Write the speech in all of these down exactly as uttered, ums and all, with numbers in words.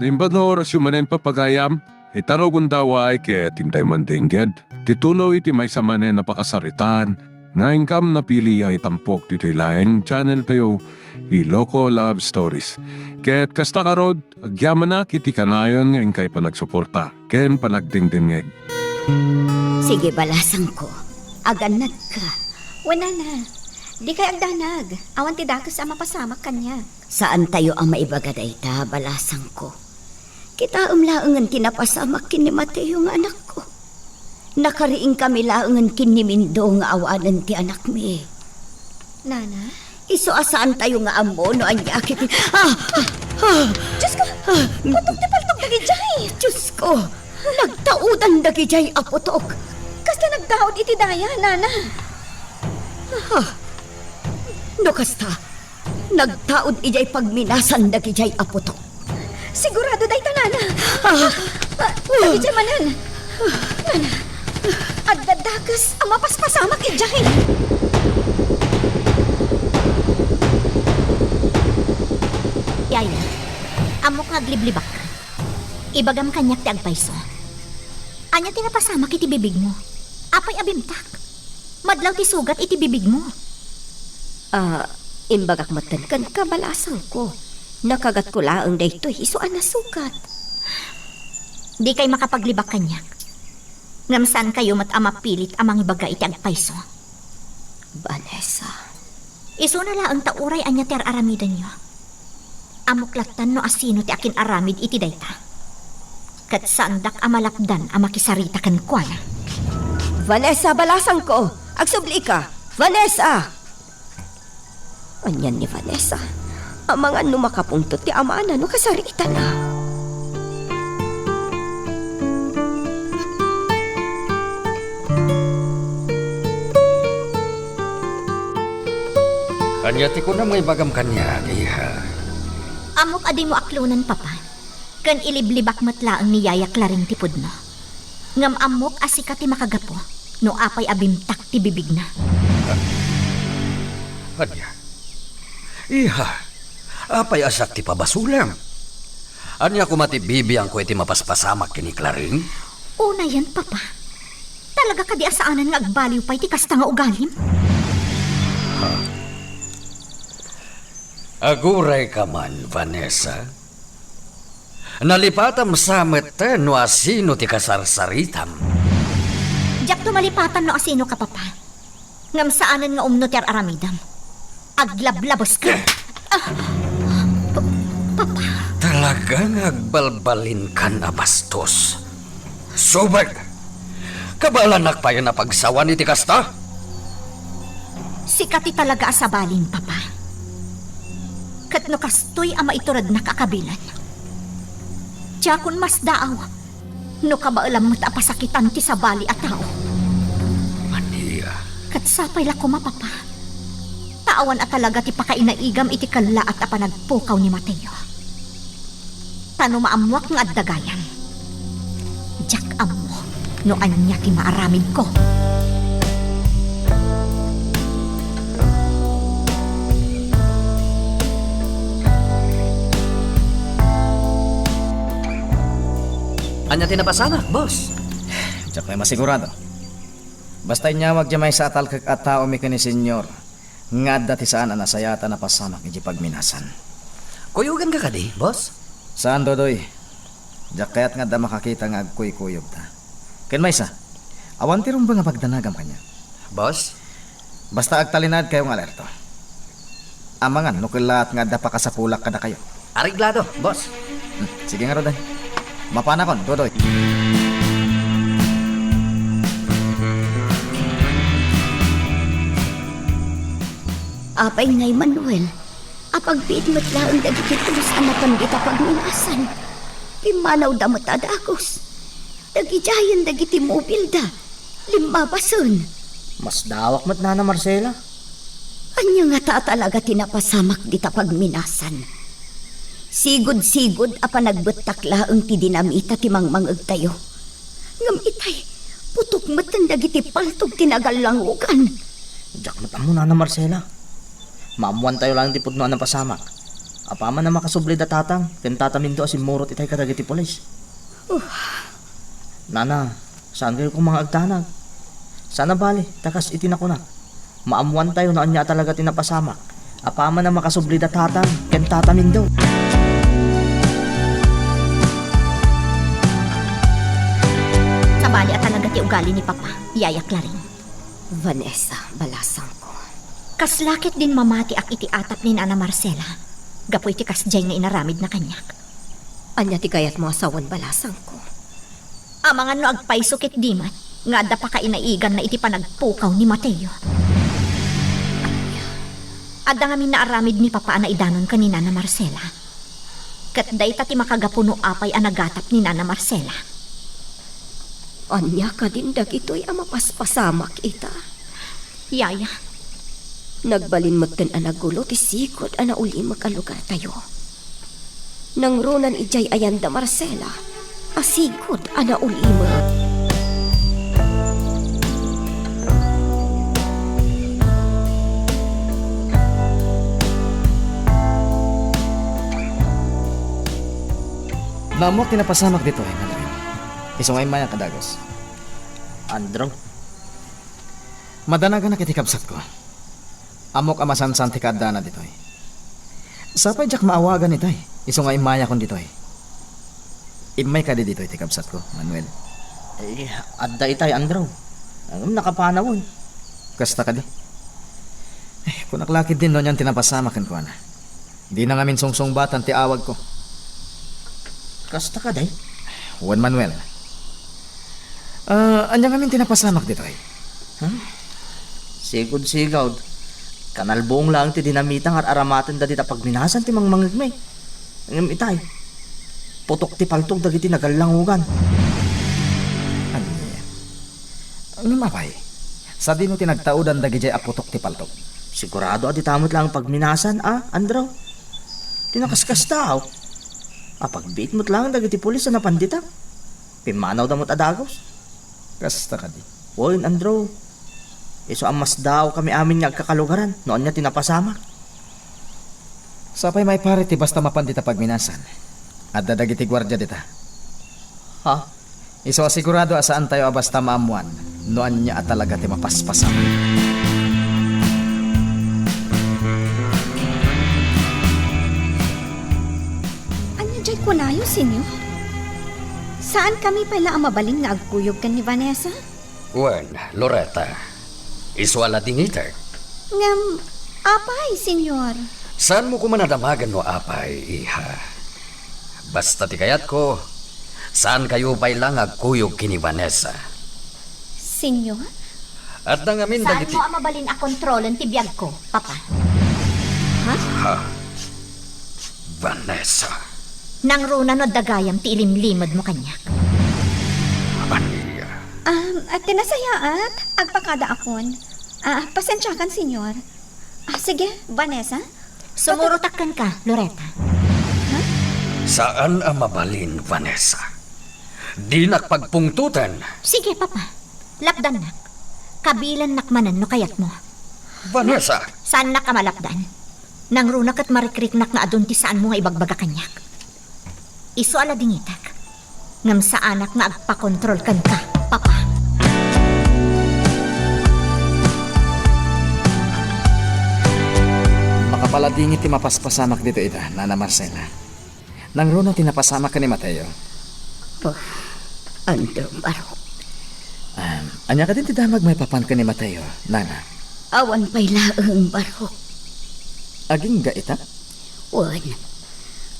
Imbag nga orasyo manen, papagayam, ita no gundaway ket intay mandengged ti tuloy ti maysa manen a pakasaritaan nga inkam napili a itampok ditoy laeng channel tayo, Iloko Love Stories. Ket kasta ngarud, agyamanak iti kanayon nga inkay panagsuporta ken panagdengdengngeg. Sige, balasangko. Agannadka. Wen, nana. Dikay agdanag. Awan ti dakes a mapasamak kaniak. Saantayo a maibaga dayta, balasangko. Kitaem laengen ti napasamak ken ni Mateo nga anakko. Nakariingkami laengen ken ni Mindo nga awanen ti anakmi. Nana? Isu a saantayo nga ammo no ania ket, ah! Ah! Ah! Diosko! Putok ti paltok dagidiay! Diosko! Nagtaudan dagidiay a putok! Kasla nagtaud iti daya, nana? Ah! No kasta, nagtaud idiay pagminasan dagidiay a putok. Sigurado dayta, nana. Ah. Ah, ah, idiay manen. Nana, adda dakes a mapaspasamak idiay. Yaya, ammok nga agliblibakka. Ibagam kaniak ti agpayso. Ania ti napasamak iti bibigmo? Apay a bimtak? Madlaw ti sugat iti bibigmo. Ah, imbagak metten kenka, balasangko. Nakagatko laeng daytoy isu a nasugat. Dikay makapaglibak kaniak. Ngem saankayo met a mapilit a mangibaga iti agpayso. Vanessa. Isuna laeng ta uray ania ti ar-aramidenyo. Ammok lattan no asino ti akin-aramid iti dayta. Ket saandak a malapdan a makisarita kenkuana. Vanessa, balasangko! Agsublika! Vanessa! Anian ni Vanessa? Amangan no makapungtot ti amana no kasaritana. Ania ti kunam nga ibagam kaniak, iha? Ammok a dimo aklonen, Papa. Ken iliblibak met laeng ni Yaya Clarin ti pudno. Ngem ammok a sika ti makagapu no apay a bimtak ti bibigna. Ania? Iha, apay a siak ti pabasolem? Ania koma ti bibiangko iti mapaspasamak ken ni Clarin? Unayen, Papa. Talaga kadi a saanen nga agbaliw pay ti kasta nga ugalim? Ha? Agurayka man, Vanessa? Nalipatam sa met no asino ti kasarsaritam. Diakto malipatan no asino ka, Papa. Ngem saanen nga umno ti ar-aramidem. Aglablabeska. Ah, Pa-, Papa. Talaga nga agbalbalinkan a bastos. Subed! Kabaelannak payen a pagsawan iti kasta? Sika ti talaga a sabalin, Papa. Ket no kastoy a maiturednak a kabilen, diakon masdaaw no kabaelam met a pasakitan ti sabali a tao. Ania? Ket sapay la koma, Papa, ta awan a talaga ti pakainaigam iti kellaat a panagpukaw ni Mateo. Ta no maammoak nga adda gayam, diak ammo no ania ti maaramidko. Ania ti napasamak, boss? Diak pay masigurado. Basta inyawag diay maysa a talkek a tao mi ken ni Senyor nga adda ti saan a nasayaat a napasamak idiay pagminasan. Kuyoganka kadi, boss? Saan, Dodoy. Diak kayat nga adda makakita nga agkuykuyogta. Ken maysa, awan ti rumbeng a pagdanagam kaniak. Boss? Basta agtalinaedkayo nga alerto. Amangan no kellaat nga adda pakasapulak kadakayo. Areglado, boss. Hmm, sige ngaruden. Mapanakon, Dodoy. Apay ngay, Manuel, apagbiit met laeng dagiti pulis a napan dita pagminasan. Pimmanawda met a dagus. Dagidiayen dagiti mobilda. Limmabasen. Masdaawak met, Nana Marcela. Ania ngata a talaga ti napasamak dita pagminasan? Sigud-sigud a panagbettak laeng ti dinamita ti mangmangegtayo. Ngem itay, putok metten dagiti paltog ti nagallangugan. Diak met ammo, Nana Marcela. Maammoantayo laeng ti pudno a napasamak. Apaman a makasubli da tatang ken tata Mindo a simmurot itay kadagiti pulis. Uh. Nana, saan kayo koma nga agdanag? Saan a bali, ta kas iti nakunak, maammoantayo no ania a talaga ti napasamak. Apaman a makasubli da tatang ken tata Mindo. Sabali a talaga ti ugali ni Papa, Yaya Clarin. Vanessa, balasangko. Kasla ketdin mamatiak iti atap ni Nana Marcela, gapu iti kasdiay nga inaramidna kaniak. Ania ti kayatmo a sawen, balasangko? Amangan no agpayso ketdi met nga adda pakainaiganna iti panagpukaw ni Mateo. Ania? Adda ngamin naaramid ni Papa a naidanon ken ni Nana Marcela. Ket dayta ti makagapu no apay a nagatap ni Nana Marcela. Ania kadin dagitoy a mapaspasamak ita? Yaya. Nagbalin metten a nagulo ti sigud a naulimek a lugartayo. Nangrunan idiay ayan da Marcela a sigud a naulimek. Naammoak ti napasamak ditoy, Manuel. Isu nga immayak a dagus. Andrew. Madanaganak iti kabsatko. Ammok a masansan ti kaaddana ditoy. Sapay diak maawagan itay, isu nga immayakon ditoy. Immay kadi ditoy ti kabsatko, Manuel? Eh, adda itay, Andrew. Ngem nakapanawen. Kasta kadi? Eh, kunak la ketdin no anian ti napasamak kenkuana. Dina ngamin sungsungbatan ti awagko. Kasta kadi? Wen, Manuel. Ah, ania ngamin ti napasamak ditoy? Huh? Sigud-sigud. Kanalbong laeng ti dinamita nga ar-aramatenda dita pagminasan ti mangmangngegmi. Ngem itay, putok ti paltog dagiti nagallangugan. Ania? Ngem apay, sadino ti nagtaudan dagidiay a putok ti paltog? Sigurado a dita met laeng pagminasan, a, Andrew? Ti nakaskasta, aw. Apagbiit met laeng dagiti pulis a napan dita. Pimmanawda met a dagus. Kasta kadi? Wen, Andrew. Isu a masdaawkami amin nga agkakalugaran no ania ti napasamak. Sapay maiparit ti basta mapan dita pagminasan. Adda dagiti guardia dita. Ha? Isu a sigurado a saantayo a basta maammoan no ania a talaga ti mapaspasamak. Ania diay kunayo, Senyor? Saankami pay la a mabalin nga agkuyog ken ni Vanessa? Wen, Loretta, isu a ladingitek. Ngem, apay, Senyor? Saanmo koma a damagen no apay, iha. Basta ti kayatko, saankayo pay la nga agkuyog ken ni Vanessa. Senyor? Adda ngamin dagiti... Saanmo a mabalin a kontrolen ti biagko, Papa? Ha? Ha? Vanessa. Nangruna no adda gayam ti ilimlimedmo kaniak. Ania? Um, ah, ti nasayaat, agpakadaakon. Ah, pasensiakan, Senyor. Ah, sige, Vanessa. Sumurotak kenka, Loretta. Ha? Saan a mabalin, Vanessa. Dinak pagpungtoten. Sige, Papa. Lapdannak. Kabilannak manen no kayatmo. Vanessa! Saannak a malapdan. Nangruna ket marikriknak nga adun ti saanmo nga ibagbaga kaniak. Isu a ladingitek. Ngem saanak nga agpakontrol kenka, Papa. Makapaladingit ti mapaspasamak ditoy ita, Nana Marcela. Nangruna ti napasamak ken ni Mateo. Oh, Andrew, barok. Um, ania kadin ti damag maipapan ken ni Mateo, Nana? Awan pay laeng, barok. Agingga ita? Wen,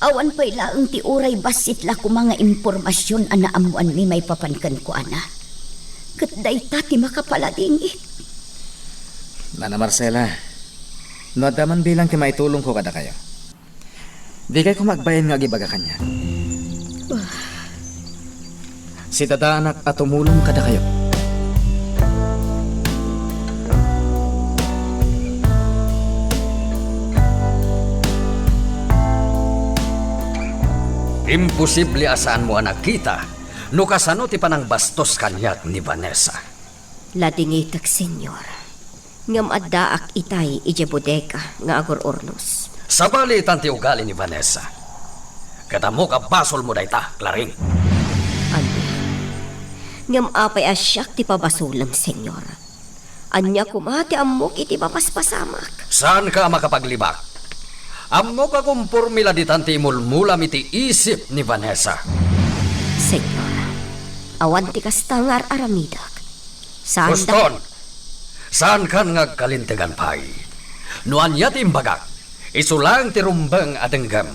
awan pay laeng ti uray bassit la koma nga impormasion a naammoanmi maipapan kenkuana. Ket dayta ti makapaladingit. Nana Marcela, no adda man bilang ti maitulongko kadakayo, dikay koma agbain nga agibaga kaniak. Ah. Sidadaanak a tumulong kadakayo. Imposible a saanmo a nakita no kasano ti panangbastos kaniak ni Vanessa. Ladingitek, Senyor. Ngem addaak itay idiay bodega nga agur-urnos. Sabali itan ti ugali ni Vanessa. Ket ammok a basolmo dayta, Claring. Ania? Ngem apay a siak ti pabasolem, Señor? Ania koma ti ammok iti mapaspasamak? Saanka a makapaglibak. Ammok a komporme la ditan ti imulmulam iti isip ni Vanessa. Señor, awan ti kasta nga ar-aramidek. Saan da- Huston! Saankan nga agkalintegan pay. No ania ti imbagak, isu laeng ti rumbeng a denggem.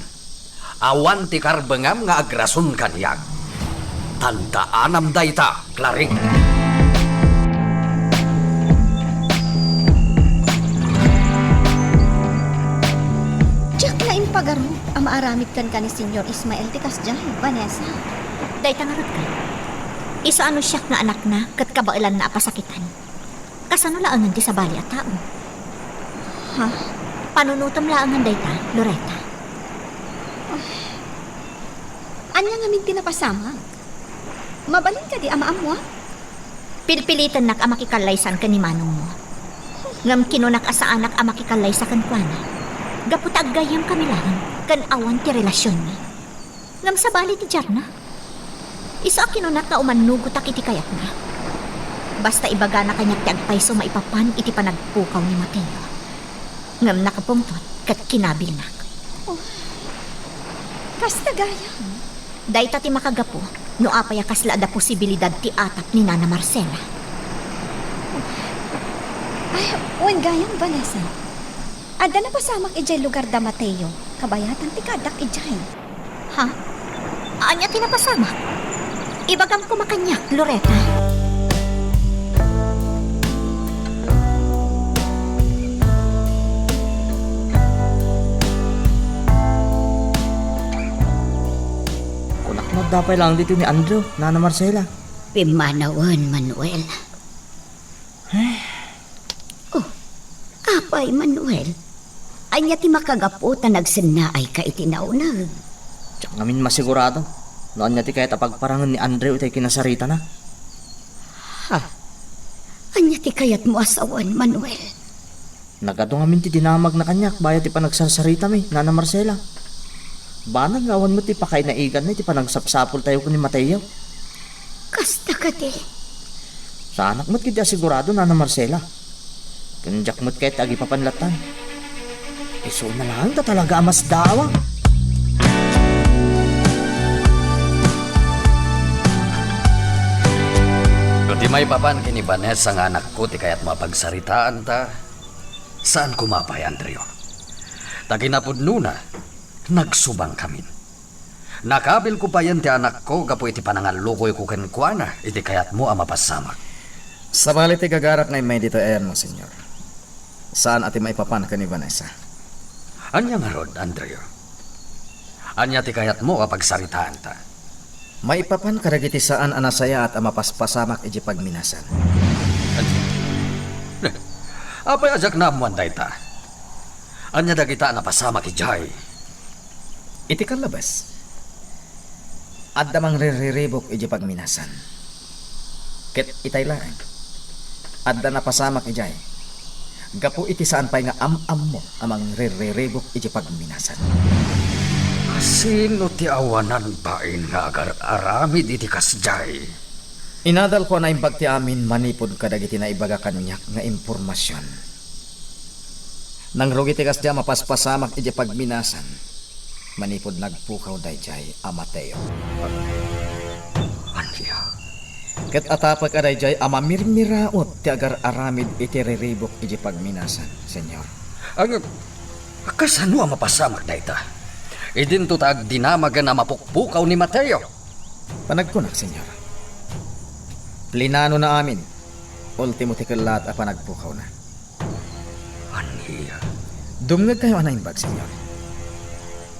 Awan ti karbengam nga agrason kaniak. Tandaanam dayta, Claring. Diak la impagarup a maaramid kenka ni Señor Ismael ti kasdiay, Vanessa. Dayta ngarud, Claring. Isu a no siak nga anakna ket kabaelanna a pasakitan. Kasano laengen ti sabali a tao? Ha? Panunotem laengen dayta, Loretta. Ania ngamin ti napasamak? Mabalin kadi a maammuak? Pilpilitennak a makikallaysan ken ni manongmo. Ngem kinunak a saanak a makikallaysa kenkuana. Gapu ta aggayyemkami laeng ken awan ti relasionmi. Ngem sabali ti diarna. Isu a kinunak nga umannugotak iti kayatna. Basta ibagana kaniak ti agpayso maipapan iti panagpukaw ni Mateo. Ngem nakapungtot ket kinabilnak. Oh. Kasta gayam. Dayta ti makagapu no apay a kasla adda posibilidad ti atap ni Nana Marcela. Ay, wen gayam, Vanessa. Adda napasamak idiay lugar da Mateo, kabayatan ti kaaddak idiay. Ha? Ania ti napasamak? Ibagam koma kaniak, Loretta. Kunak no adda pay laeng ditoy ni Andrew, Nana Marcela. Pimmanawen, Manuel. Eh. Oh, apay, Manuel? Ania ti makagapu ta nagsennaayka iti nauneg? Diak ngamin masigurado no ania ti kayat a pagparangen ni Andrew itay kinasaritana. Ha? Ania ti kayatmo a sawen, Manuel? Nagadu ngamin ti dinamagna kaniak bayat ti panagsarsaritami, Nana Marcela. Banag nga awan met ti pakainaiganna iti panagsapsapultayo ken ni Mateo. Kasta kadi? Saanak met ketdi a sigurado, Nana Marcela. Ken diak met kayat ti agipapan lattan. Isuna laeng ta talaga a masdaaw. No ti maipapan ken ni Vanessa nga anakko ti kayatmo a pagsaritaanta, saan koma pay, Andrew. Ta kinapudnona, nagsubangkamin. Nakabilko payen ti anakko gapu iti panangallukoyko kenkuana iti kayatmo a mapasamak. Sabali ti gagarak nga immay ditoy ayanmo, Señor. Saan a ti maipapan ken ni Vanessa. Ania ngarud, Andrew? Ania ti kayatmo a pagsaritaanta? Maipapan kadagiti saan a nasayaat a mapaspasamak idiay pagminasan. Ania? Apay a diak naammoan dayta? Ania dagita a napasamak idiay? Iti kallabas, adda mangrirriribuk idiay pagminasan. Ket itay laeng, adda napasamak idiay gapu iti saan pay nga am-ammo a mangrirriribuk idiay pagminasan. Sino ti awanan bain nga agar-aramid iti kasdiay? Inadalko a naimbag ti amin manipud kadagiti naibaga kaniak nga impormasion. Nangrugi ti kasdiay a mapaspasamak idiay pagminasan manipud nagpukaw daydiay a Mateo. Ania? Ket atapek a daydiay a mamirmiraut ti agar-aramid iti riribuk idiay pagminasan, Señor. Ang, kasano a mapasamak dayta? Idinto ta agdinamagen a mapukpukaw ni Mateo. Panagkunak, Señor. Plinanona amin. Ultimo ti kellaat a panagpukawna. Ania? Dumngegkayo a naimbag, Señor.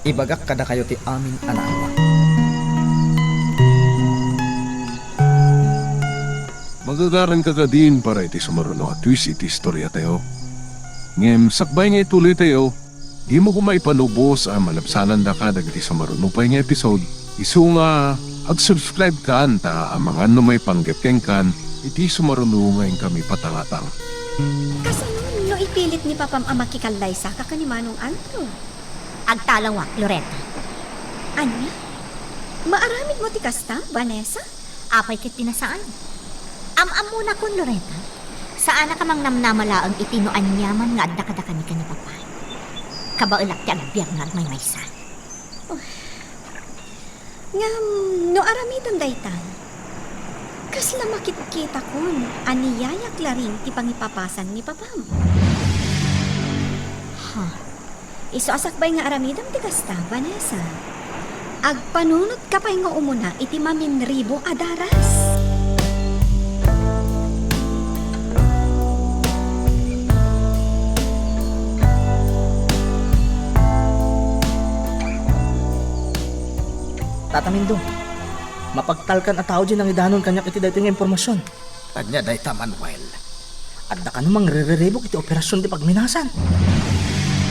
Ibagak kadakayo ti amin a naammo. Magagaranka kadin para iti sumaruno a twist iti istoriatayo. Ngem sakbay nga ituloytayo, dimo koma ipalubos a malabsanandaka dagiti sumaruno pay nga episode. Isu nga ag-subscribe kan ta amangan no maipanggep kenkan iti sumaruno nga inkami patangatang. Kasano no ipilit ni Papam a makikallaysaka ken ni Manong Andrew? Agtalawak, Loretta. Ania? Maaramidmo ti kasta, Vanessa? Apay ket ti nasaan? Am-ammonakon, Loretta. Saanaka mangnamnama laeng iti no aniaman nga adda kadakami ken ni Papa. Kabaelak ti agbiag nga agmaymaysa. Oh. Ngem, no aramidem dayta, kasla makitkitakon a niayak laring ti pangipapasan ni Papam. Ha? Isu a sakbay nga aramidem ti kasta, Vanessa. Agpanunotka pay nga umuna iti maminribo a daras. Tata Mindo, mapagtalkan a tao diay nangidanon kaniak iti daytoy nga impormasion. Ania dayta, Manuel? Adda kano mangriribuk iti operasion ti pagminasan.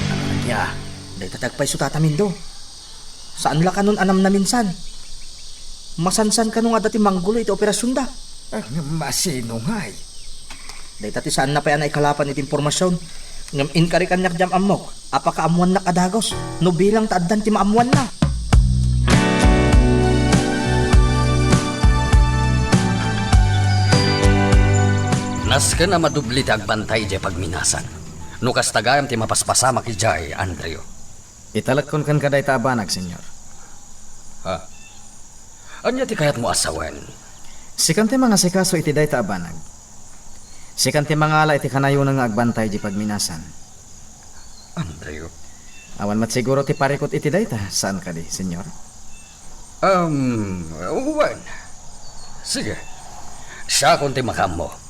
Ania, dayta ti agpayso, Tata Mindo. Saan la kanon a namnaminsan. Masansan kano nga adda ti manggulo iti operasionda. Ah, ngem asino ngay? Dayta ti saanna pay a naikalapan iti impormasion. Ngem inkari kaniak diay am-ammok a pakaammoannak a dagus no bilang ta addan ti maammoanna. Nasken a madubli ti agbantay idiay pagminasan. No kasta gayam ti mapaspasamak idiay, Andrew. Italekkon kenka dayta a banag, Señor. Ha? Ania ti kayatmo a sawen? Sikan ti mangasikaso iti dayta a banag. Sikan ti mangala iti kanayon nga agbantay idiay pagminasan. Andrew. Awan met siguro ti parikut iti dayta, saan kadi, Señor? Um, wen. Sige. Siakon ti makaammo.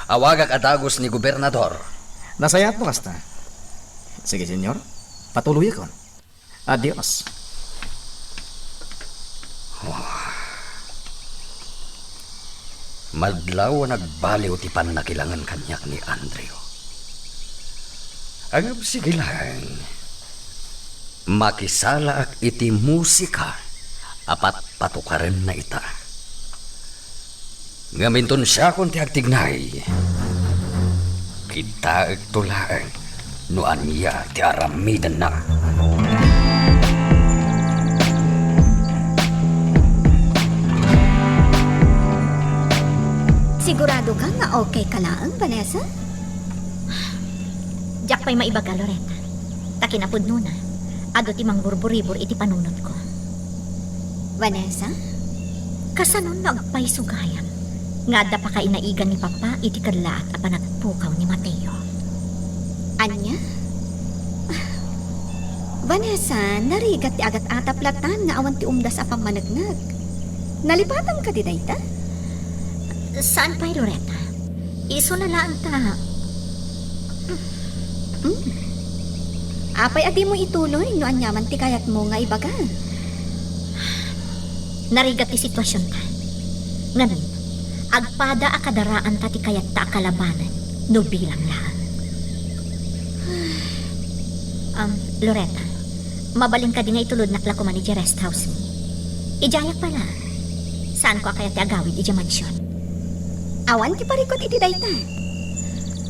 Awagak a dagus ni Gobernador. Nasayaatmo kasta. Sige, Señor. Patuloyakon. Adios. Oh. Madlaw a nagbaliw ti pannakilangen kaniak ni Andrew. Ngem sige laeng, makisalaak iti musika a patpatukarenna ita. Ngem inton siakon ti agtignay, kitaekto laeng no ania ti aramidenna. Sigurado ka nga okay ka laeng, Vanessa? Diak pay maibaga, Loretta. Ta kinapudnona, adu ti mangburburibor iti panunotko. Vanessa? Kasano no agpayso gayam nga adda pakainaigan ni Papa iti kellaat a panagpukaw ni Mateo? Ania? Vanessa, narigat ti agat-atap latan nga awan ti umdas a pammaneknek. Nalipatan kadi dayta? Saan pay, Loretta. Isuna laeng ta. Hmm. Apay a dimo ituloy no aniaman ti kayatmo nga ibaga? Narigat ti situasionta. Ngamin, agpada a kadaraanta ti kayatta a kalabanen no bilang laeng. Um, Loretta, mabalin kadi nga itulodnak la koman idiay rest house mi? Idiayak pay la. Saanko a kayat ti agawid idiay mansion. Awan ti parikut iti dayta.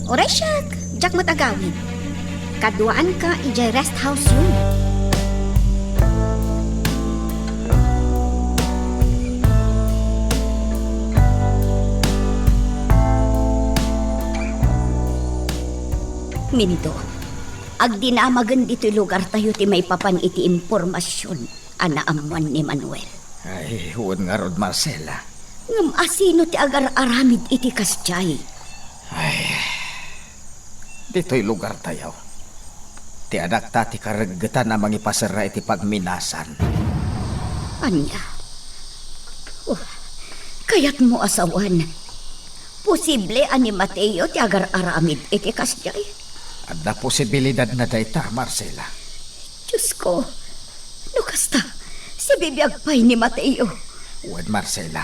Uray siak, diak met agawid. Kaduaanka idiay rest house-yo. Mindo, agdinamagen ditoy lugartayo ti maipapan iti impormasion a naammoan ni Manuel. Ay, wen ngarud, Marcela. Ngem asino ti agar-aramid iti kasdiay? Ay, ditoy lugartayo, ti anakta ti kareggetan a mangipaserra iti pagminasan. Ania? Oh, kayatmo a sawen, posible a ni Mateo ti agar-aramid iti kasdiay? Adda posibilidatna dayta, Marcela. Diosko, no kasta, sibibiag pay ni Mateo. Wen, Marcela,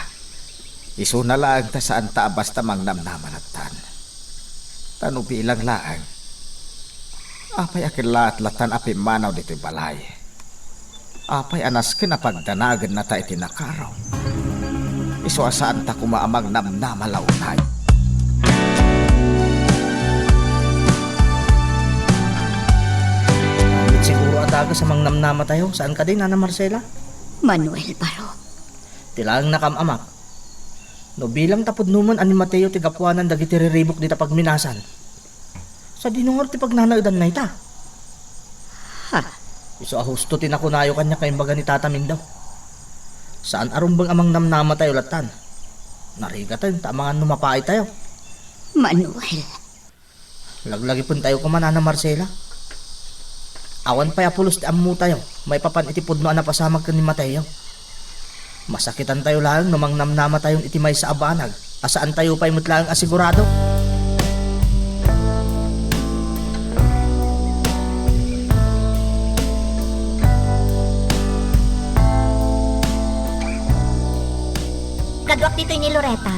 isuna laeng ta saanta a basta mangnamnama lattan. Ta no bilang laeng, apay a kellaat lattan a pimmanaw ditoy balay? Apay a nasken a pagdanagennata iti nakaro? Isu a saanta koma a mangnamnama la unay. Ammom siguro a Dagas a mangnamnamatayo, saan kadi, Nana Marcela? Manuel Barok. Ti laeng nakaam-amak. No bilang ta pudnomen a ni Mateo ti gapuanan dagiti riribuk dita pagminasan. Sadino ngarud ti pagnanaedanna ita? Ha? Isu a husto ti nakunayo kaniak nga imbaga ni Tata Mindo. Saan a rumbeng a mangnamnamatayo lattan. Narigatayo ta amangan no mapaitayo. Manuel. Laglagipentayo koma, Nana Marcela. Awan pay a pulos ti ammotayo maipapan iti pudno a napasamak ken ni Mateo. Masakitantayo laeng no mangnamnamatayon iti maysa a banag a saantayo pay met laeng a sigurado. Kaduak ditoy ni Loretta.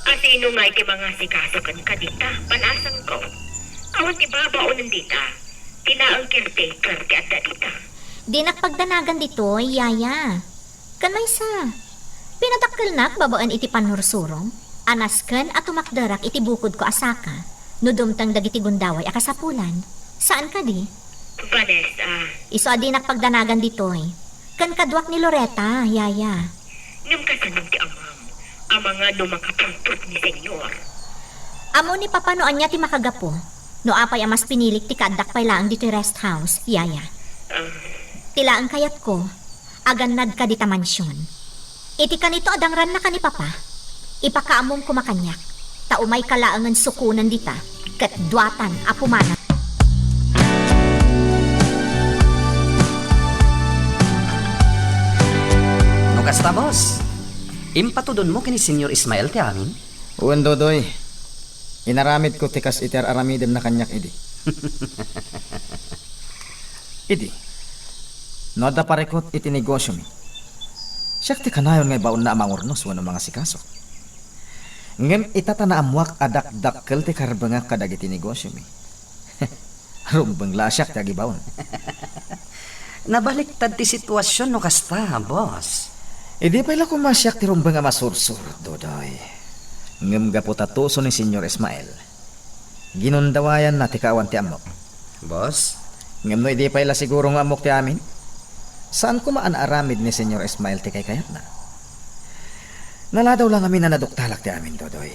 Asino ngay ti mangasikaso ken kadita, panasangko? Awan ti babaonen dita. Ti laeng caretaker ti adda dita. Dinak pagdanagan ditoy, Yaya. Ken maysa, pinadakkelnak babaen iti pannursurom a nasken a tumakderak iti bukodko a saka no dumteng dagiti gundaway a kasapulan. Saan kadi? Vanessa. Isu a dinak pagdanagan ditoy. Ken kaduak ni Loretta, Yaya. Ngem kasano ti amam? Amangan no makapungtot ni Senyor. Ammo ni Papa no ania ti makagapu. No apay a mas pinilik ti kaaddak pay laeng ditoy rest house, Yaya. Ah. Ti laeng kayatko, agannadka dita mansion. Iti kanito a dangrannaka ni Papa, ipakaammom koma kaniak, ta umayka laengen sukonen dita, ket duatan a pumanaw. No kasta, boss, impatudonmo ken ni Senyor Ismael ti amin? Wen, Dodoy. Inaramidko ti kas iti ar-aramidenna kaniak idi. Idi, no adda parikut iti negosyomi, siak ti kanayon nga ibaonna a mangurnos wenno mangasikaso. Ngem ita ta naammoak a dakdakkel ti karbengak kadagiti negosyomi. Rumbeng la a siak ti agibaon. Nabaliktad ti situasion no kasta, boss. Idi pay la koma siak ti rumbeng a masursuro, Dodoy. Ngem gapu ta tuso ni Senyor Ismael, ginundawayanna ti kaawan ti ammok. Boss? Ngem no idi pay la siguro nga ammok ti amin, saan koma a naaramid ni Senyor Ismael ti kaykayatna. Naladaw la ngamin a naduktalak ti amin, Dodoy.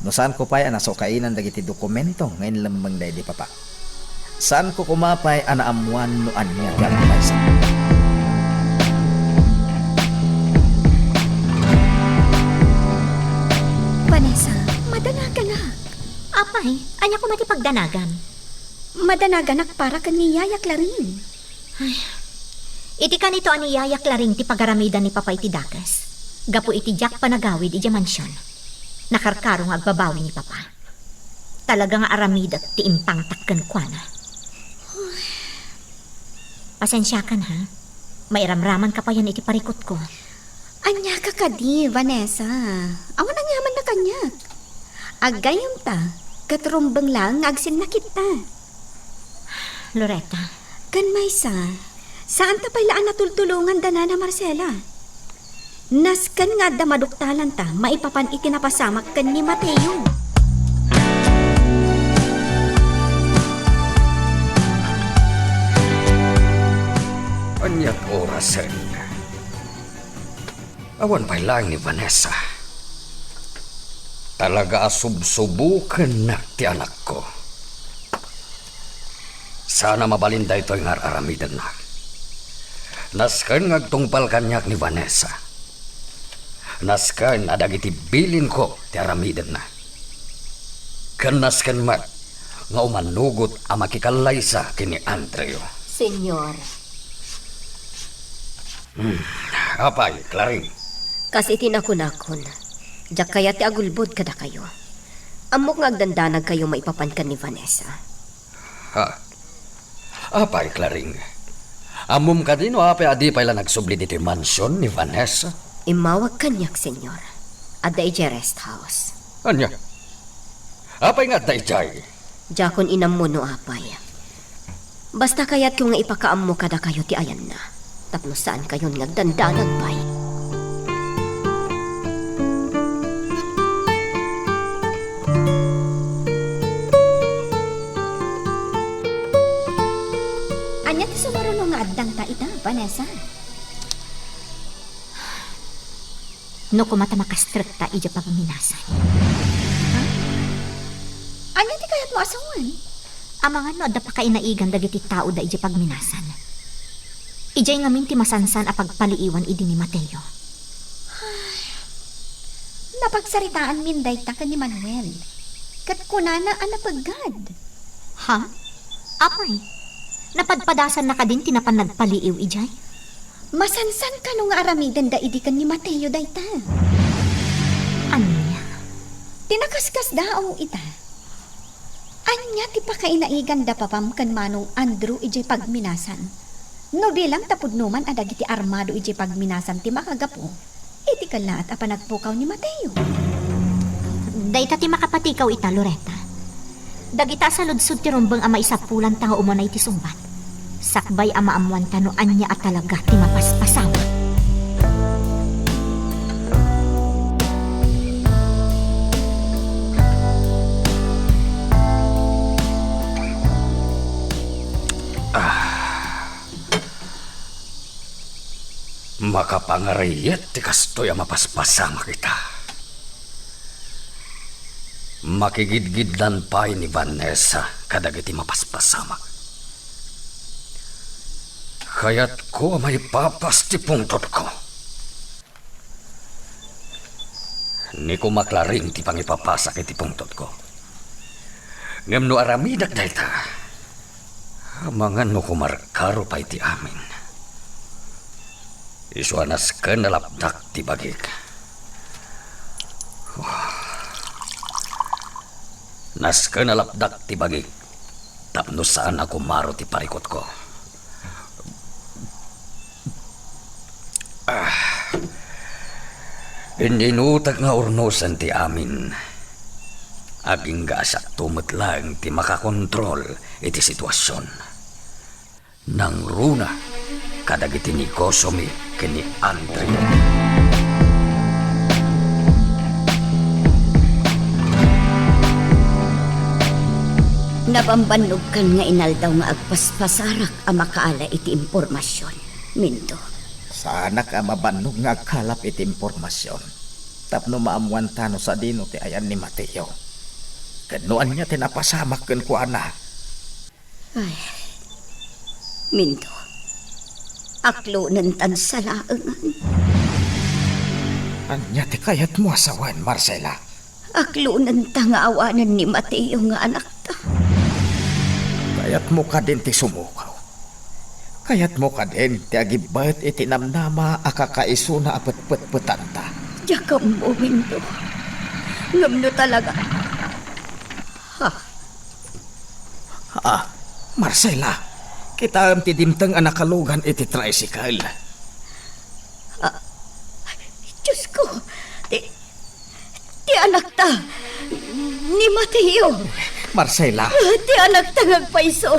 No saanko pay a nasukainan dagiti dokumento nga inlemmengda idi Papa, saanko koma pay a naammoan no ania ti agpayso. Vanessa, madanaganak. Apay, ania koma ti pagdanagam? Madanaganak para ken ni Yaya Clarin. Ay, iti kanito a ni Yaya Clarin ti pagaramidan ni Papa iti dakes, gapu iti diak panagawid idiay mansion. Nakarkaro nga agbabawi ni Papa. Talaga nga aramidek ti impangtak kenkuana. Pasensiakan, ha? Mairamramanka payen iti parikutko. Aniaka kadi, Vanessa? Awan aniamanna kaniak. Aggayyemta, ket rumbeng laeng nga agsinnakitta. Loretta. Ken maysa, saanta pay la a natultulongan da Nana Marcela. Nasken nga adda maduktalanta maipapan iti napasamak ken ni Mateo. Aniat orasen? Awan pay laeng ni Vanessa. Talaga a subsubukennak ti anakko. Saan a mabalin daytoy nga ar-aramidenna. Nasken nga agtungpal kaniak ni Vanessa. Nasken a dagiti bilinko ti aramidenna. Ken nasken met nga umanugot a makikallaysa ken ni Andrew. Señor. Hmm. Apay, Clarin? Kas iti nakunakon, diak kayat ti agulbod kadakayo. Ammok nga agdandanagkayo maipapan ken ni Vanessa. Ha? Apay, Clarin? Ammom kadi no apay a di pay la nagsubli ditoy mansion ni Vanessa? Immawag kaniak, Señor. Adda idiay rest house. Ania? Apay nga adda idiay? Diakon inammo no apay. Basta kayatko nga ipakaammo kadakayo ti ayanna, tapno saankayon nga agdandanag pay. Ania ti sumaruno nga addanta ita, Vanessa? No koma ta makastrekta idiay pagminasan. Ha? Ania ti kayatmo a sawen? Amangan no adda pakainaigan dagiti taoda idiay pagminasan. Idiay ngamin ti masansan a pagpaliiwan idi ni Mateo. Napagsaritaanmin dayta ken ni Manuel. Ket kunana a napeggad. Ha? Apay, napadpadasanna kadin ti napan nagpaliiw idiay? Masansan kano nga aramidenda idi ken ni Mateo dayta? Ania? Ti nakaskasdaaw ita. Ania ti pakainaiganda, papam, ken Manong Andrew idiay pagminasan? No bilang ta pudno man a dagiti armado idiay pagminasan ti makagapu, iti kellaat a panagpukaw ni Mateo. Dayta ti makapatikaw ita, Loretta. Dagita a saludsod ti rumbeng a maisapulanta nga umunay ti sungbat, sakbay a maammoanta no ania a talaga ti mapaspasamak. Ah. Makapangarayat ti kastoy a mapaspasamak ita. Makigidgidlan pay ni Vanessa kadagiti mapaspasamak. Kayatko a maipapas ti pungtotko. Ni koma Claring ti pangipapasak iti pungtotko. Ngem no aramidak dayta, amangan no kumarkaro pay ti amin. Isu a nasken a lapdak ti bagik. Nasken a lapdak ti bagik tapno saan a kumaro ti parikutko. Ah. Innutek nga urnosen ti amin. Agingga a siakto met laeng ti makakontrol iti situasion. Nangruna kadagiti negosyomi ken ni Andre. Nabambannogkan nga inaldaw nga agpaspasarak a makaala iti impormasion, Mindo. Saanak a mabannog nga agkalap iti impormasion tapno maammoanta no sadino ti ayan ni Mateo. Ken no ania ti napasamak kenkuana. Ay, Mindo, aklonenta sa laengen. Ania ti kayatmo a sawen, Marcela? Aklonenta nga awanen ni Mateo nga anakta. Kayatmo kadin ti sumukaw? Kayatmo kadin ti agibbet iti namnama a kakaisuna a petpetpetanta? Diak ammo, Mindo. Ngem no talaga, ha? Ah, Marcela, kitaem ti dimteng a nakalugan iti tricycle. Ah, Diyos ko, ti, ti anakta, ni Mateo. Marcela. Ah, ti anakta nga agpayso.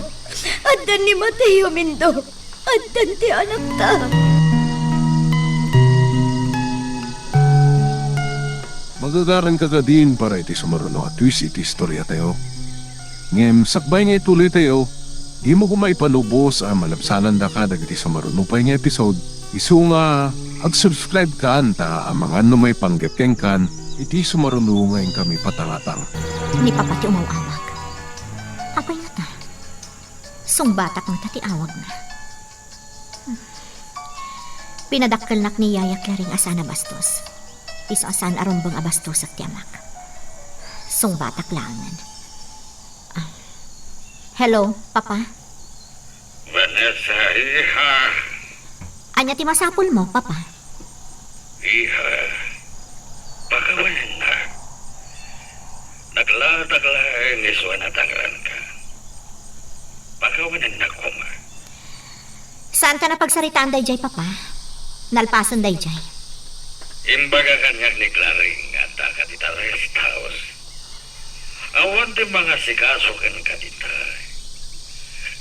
Adda ni Mateo, Mindo. Addan ti anakta. Magagaranka kadin para iti sumaruno a twist iti istoriatayo. Ngem sakbay nga ituloytayo, dimo koma ipalubos a malabsanandaka dagiti sumaruno pay nga episode, isu nga ag-subscribe-kan ta amangan no maipanggep kenkan iti sumaruno nga inkami patangatang. Ni Papa ti umaw-awag. Apay ngata? Sungbatak ngata ti awagna. Pinadakkelnak ni Yaya Claring a saan a bastos. Isu a saan a rumbeng a bastosek ti amak. Sungbatak laengen. Ah. Hello, Papa? Vanessa, iha. Ania ti masapulmo, Papa? Iha, pakawanennak. Naglatak laeng isu a natangranka. Pakawanennak koma. Saankan a pagsaritaan daydiay, Papa. Nalpasen daydiay. Imbaga kaniak ni Claring nga addaka dita rest house. Awan ti mangasikaso kenka dita.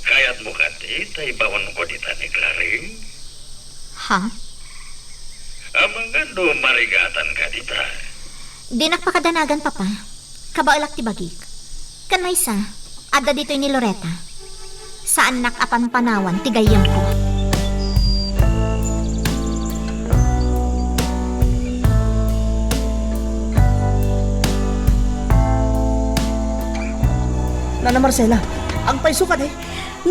Kayatmo kadi ta ibaonko dita ni Claring? Ha? Amangan no marigatanka dita. Dinak pakadanagan, Papa. Kabaelak ti bagik. Ken maysa, adda ditoy ni Loretta. Saannak a panpanawan ti gayyemko. Nana Marcela, agpayso kadi?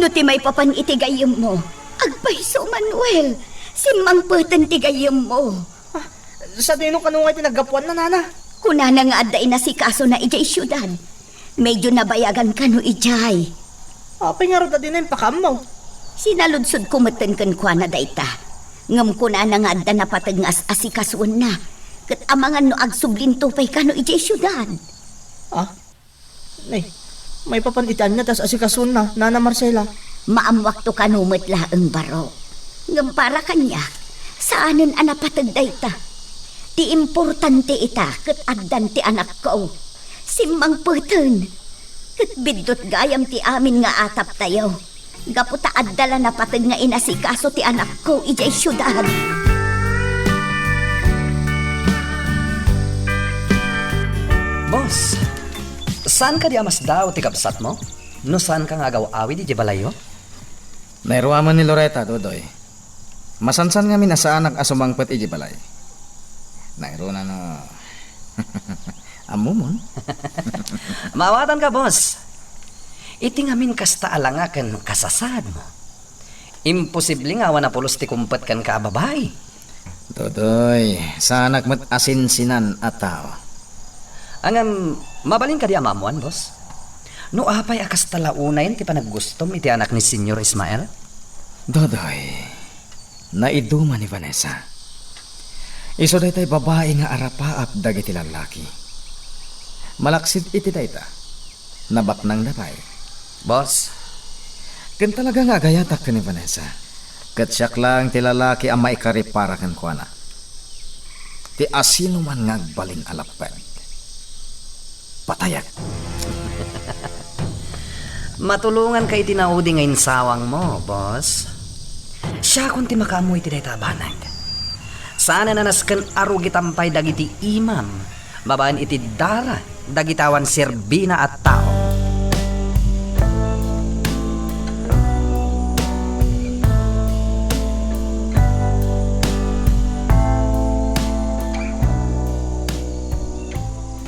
No ti maipapan iti gayyemmo, agpayso, Manuel. Simmangpeten ti gayyemmo. Ah, sadino kano nga iti naggapuanna, nana? Kunana nga adda inasikasona idiay siudad. Medyo nabayagan kano idiay. Apay ngarud a dina impakaammo? Sinaludsodko metten kenkuana dayta. Ngem kunana nga adda napateg nga as-asikasuenna. Ket amangan no agsublinto pay kano idiay siudad. Ah? Nay, maipapan iti ania ti as-asikasuenna, Nana Marcela? Maammoakto kano met laeng, barok. Ngem para kaniak, saanen a napateg dayta. Ti importante ita ket addan ti anakko. Simmangpeten. Ket biddut gayam ti amin nga ataptayo. Gapu ta adda la napateg nga inasikaso ti anakko idiay siudad. Boss, saan kadi a masdaaw ti kabsatmo no saanka nga agaw-awid idiay balayyo? Nairuamen ni Loretta, Dodoy. Masansan ngamin a saanak a sumangpet idiay balay. Nairuna no, ammomon? Maawatanka, boss. Iti ngamin kasta a langa ken kasasaadmo, imposible nga awan a pulos ti kumpet kenka a babai. Dodoy, saanak met a sinsinan a tao. Ngem, mabalin kadi a maammoan, boss? No apay a kasta la unayen ti panaggustom iti anak ni Señor Ismael? Dodoy, naiduma ni Vanessa. Isu daytay babai nga arapaap dagiti lallaki. Malaksid iti dayta, nabaknangda pay. Boss, ken talaga nga agayatak ken ni Vanessa, ket siak laeng ti lalaki a maikaripara kenkuana. Ti asinoman nga agbalin a lapped, patayek. Matulonganka iti naudi nga insawangmo, boss. Siakon ti makaammo iti dayta a banag. Saanen a nasken a rugitan pay dagiti imam babaen iti dara dagiti awan serbina a tao.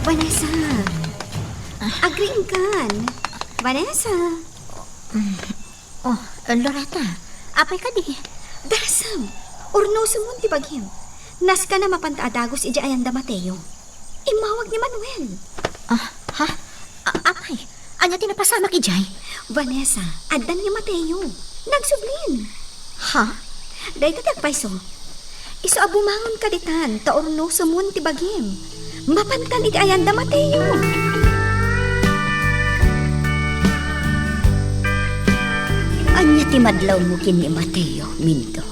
Vanessa, agriingkan. Vanessa. Oh, Loretta, apay kadi? Darasem, urnosemon ti bagim. Nasken a mapanta a dagus idiay ayan da Mateo. Immawag ni Manuel. Ah, ha? A-, apay, ania ti napasamak idiay? Vanessa, addan ni Mateo. Nagsublin. Ha? Dayta ti agpayso. Isu a bumangonka ditan, ta urnosemon ti bagim. Mapantan iti ayan da Mateo. Ania ti madlawmo ken ni Mateo, Mindo?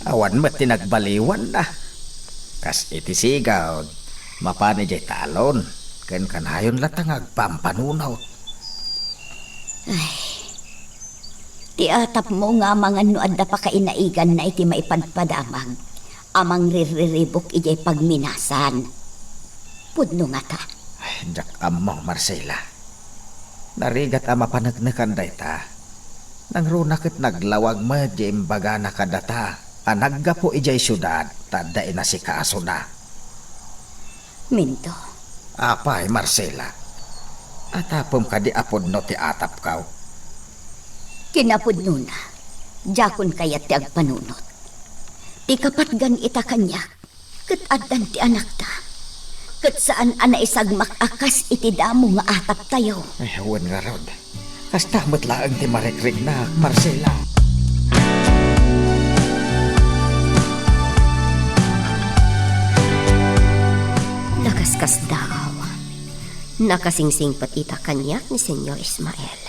Awan met ti nagbaliwanna. Kas iti sigud, mapan idiay talon, ken kanayon latta nga agpampanunot. Ay, ti atapmo nga amangan no adda pakainaiganna iti maipadpadamag a mangrirriribuk idiay pagminasan. Pudno ngata. Ay, diak ammo, Marcela. Narigat a mapaneknekan dayta. Nangruna ket naglawag met ti imbagana kadata a naggapu idiay siudad ta adda inasikasona. Mindo. Apay, Marcela? Atapem kadi a pudno ti atapko? Kinapudnona, diakon kayat ti agpanunot. Ti kapatgan ita kaniak, ket addan ti anakta. Ket saan a naisagmak a kas iti damo nga ataptayo. Ay, wen ngarud. Kasta met laeng ti marikriknak, Marcela. Nakaskasdaaw. Nakasingsingpet ita kaniak ni Señor Ismael.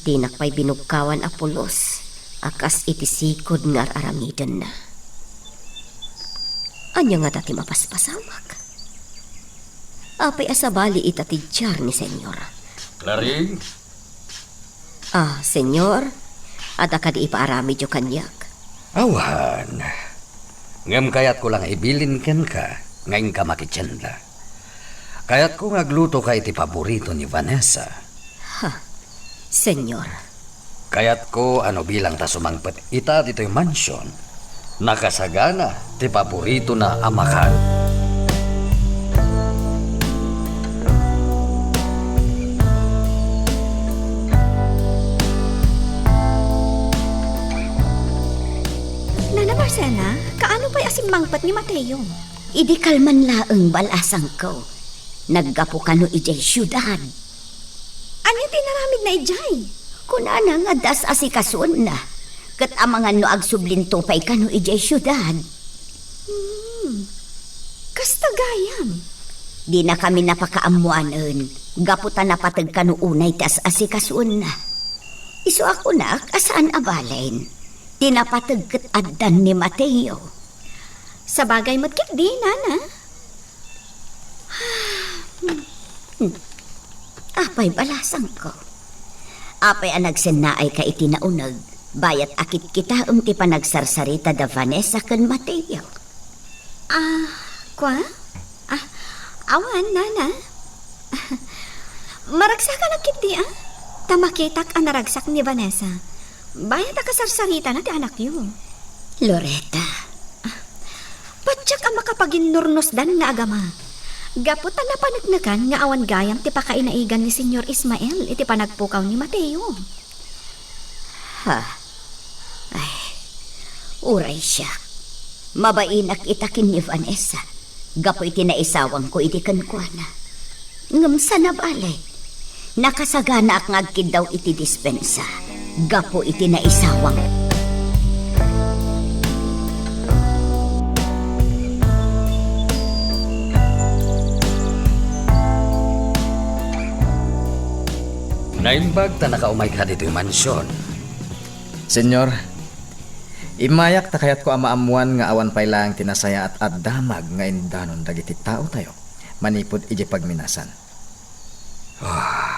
Dinak pay binugkawan a pulos a kas iti sigud nga ar-aramidenna. Ania ngata ti mapaspasamak? Apay a sabali ita ti diar ni Señor? Clary? Ah, Señor, adda kadi ipaaramidyo kaniak? Awan. Ngem kayatko la nga ibilin kenka nga inka makitienda. Kayatko nga aglutoka iti paborito ni Vanessa. Ha? Senyor. Kayatko a no bilang ta sumangpet ita ditoy mansion, nakasagana ti paboritona a makan. Nana Marcela, kaano pay a simmangpet ni Mateo? Idi kalman laeng, balasangko, naggapu kano idiay siudad. Ania ti inaramidna idiay? Kunana nga adda as-asikasuenna, ket amangan no agsublinto pay kano idiay siudad. Hmm. Kasta gayam. Dinakami napakaammoanen, gapu ta napateg kano unay ti as-asikasuenna. Isu a kunak a saan a balen. Ti napateg ket addan ni Mateo. Sabagay met ketdi, nana. Apay, balasangko. Apay a nagsennaayka iti nauneg, bayat a kitkitaem ti panagsarsarita da Vanessa ken Mateo? Ah, kua? Ah, awan, nana. Maragsakanak ketdi, ah. Ta makitak a naragsak ni Vanessa. Bayat a kasarsaritana ti anakyo. Loretta. Ah, patiek a makapaginnurnusdan nga agama. Gapu ta napaneknekan nga awan gayam ti pakainaigan ni Senyor Ismael iti panagpukaw ni Mateo. Ha? Ay, uray siak. Mabainak ita ken ni Vanessa, gapu iti naisawangko idi kenkuana. Ngem saan a bale, nakasaganaak nga agkiddaw iti dispensa gapu iti naisawang. Naimbag ta nakaumayka ditoy mansion. Senyor, immayak ta kayatko a maammoan nga awan pay laeng ti nasayaat a damag nga indanon dagiti taotayo manipud idiay pagminasan. Ah.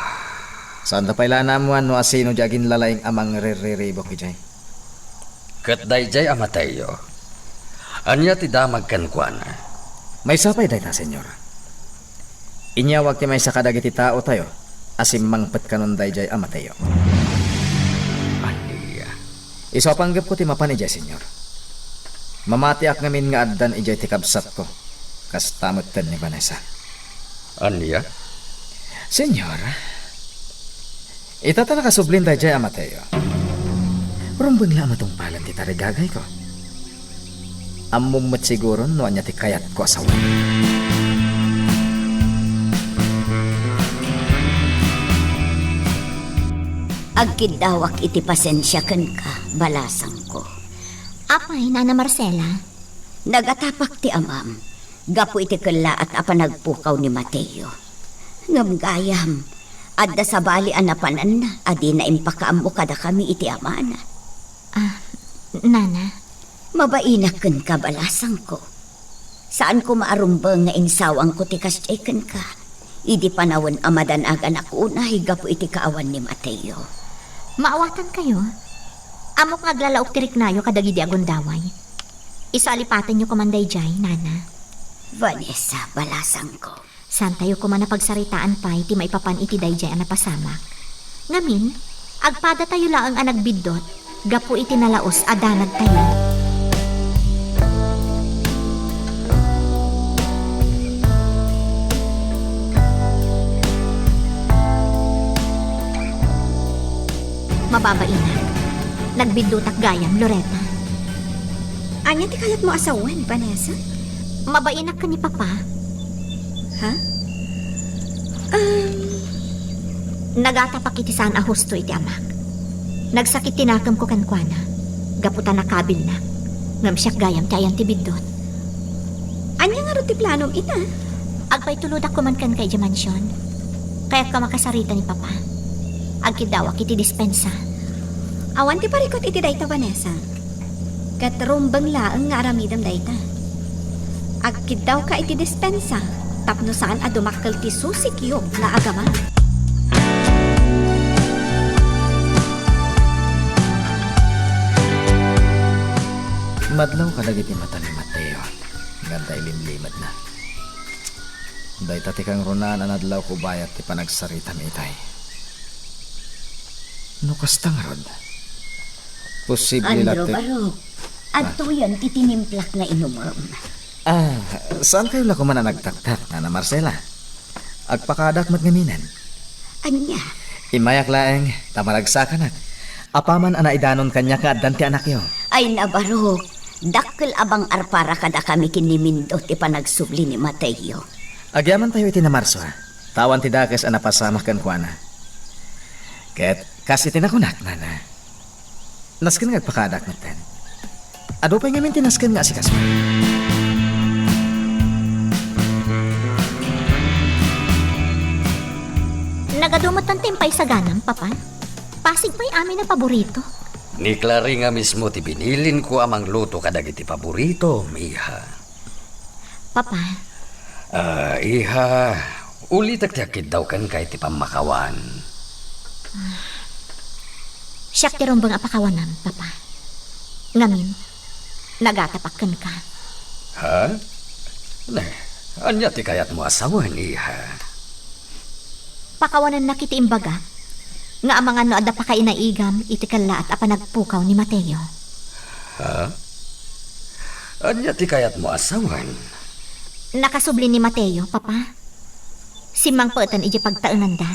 Saanta pay la a naammoan no asino di aginlalaing a mangrirriribuk idiay. Ket daydiay a Mateo, ania ti damag kenkuana? Maysa pay dayta, Senyor. Inyawag ti maysa kadagiti taotayo a simmangpet kanon daydiay a Mateo. Ania? Isu a panggepko ti mapan idiay, Senyor. Mamatiak ngamin nga addan idiay ti kabsatko, kasta metten ni Vanessa. Ania? Senyor, ita ta nakasublin daydiay a Mateo, rumbeng la a matungpalen ti tarigagayko. Ammom met siguron no ania ti kayatko a sawen. Agkiddawak iti pasensia kenka, balasangko. Apay, Nana Marcela? Nagatapak ti amam gapu iti kellaat a panagpukaw ni Mateo. Ngem gayam, adda sabali a napananna a dina impakaammo kadakami iti amana. Ah, Nana. Mabainak kenka, balasangko. Saan koma a rumbeng nga insawangko ti kasdiay kenka idi panawen a madanaganak unay gapu iti kaawan ni Mateo. Maawatankayo. Ammok nga aglalaok ti riknayo kadagidi a gundaway. Isu a lipatenyo koman daydiay, Nana. Vanessa, balasangko. Saantayo koma a pagsaritaan pay ti maipapan iti daydiay a napasamak. Ngamin, agpadatayo laeng a nagbiddut gapu iti nalaus a danagtayo. Mababainak. Nagbiddutak gayam, Loretta. Ania ti kayatmo a sawen, Vanessa? Mabainak ken ni Papa. Ha? Um, nagatapak iti saan a husto iti amak. Nagsakit ti nakemko kenkuana, gapu ta nakabilnak. Ngem siak gayam ti ayan ti biddut. Ania ngarud ti planom ita? Agpaitulodak koman kenka idiay mansion. Kayatko a makasarita ni Papa. Agkiddawak iti dispensa. Awan ti parikut iti dayta, Vanessa. Ket rumbeng laeng nga aramidem dayta. Agkiddawka iti dispensa tapno saan a dumakkel ti susikyog nga agama. Madlaw kadagiti mata ni Mateo nga adda ilimlimedna. Dayta ti kangrunaan a nadlawko bayat ti panagsaritam itay. No kasta ngarud, posible Andrew latta. Barok, adtoyen ti tinimplak nga inumem. Ah, saankayo la koma a nagtaktak, Nana Marcela? Agpakaadak met ngaminen. Ania? Immayak laeng, ta maragsakanak. Apaman a naidanon kaniak nga addan ti anakyo. Ay, nabarok. Dakkel a bang-arpara kadakami ken ni Mindo ti panagsubli ni Mateo. Agyamantayo iti Nana Marcela. Ta awan ti dakes a napasamak kenkuana. Ket kas iti nakunak, Nana, nasken nga agpakaadak metten. Adu pay ngamin ti nasken nga asikaso. Nagadu metten ti impaisaganam, Papa. Pasig pay amin a paborito. Ni Clary nga mismo ti binilinko a mangluto kadagiti paborito, iha. Papa. Ah, iha, ulitek ti agkiddaw kenka iti pammakawan. Siak ti rumbeng a pakawanam, Papa. Ngamin, nagatapak kenka. Ha? Ne, ania ti kayatmo a sawen, iha? Pakawanennak iti imbagak nga amangan no adda pakainaigam iti kellaat a panagpukaw ni Mateo. Ha? Ania ti kayatmo a sawen? Nakasubli ni Mateo, Papa. Simmangpeten idiay pagtaenanda.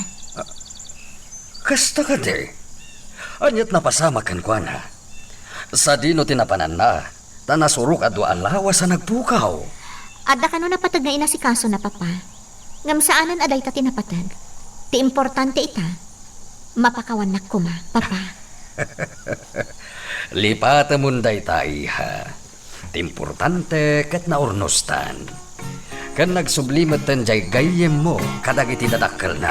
Kasta kadi? Aniat napasamak kenkuana? Sadino ti napananna? Ta nasurok a dua a lawas a nagpukaw. Adda kano napateg nga inasikasona, Papa. Ngem saanen a dayta ti napateg. Ti importante ita, mapakawannak koma, Papa. Lipatemon dayta, iha. Ti importante ket naurnostan. Ken nagsubli metten diay gayyemmo kadagiti dadakkelna.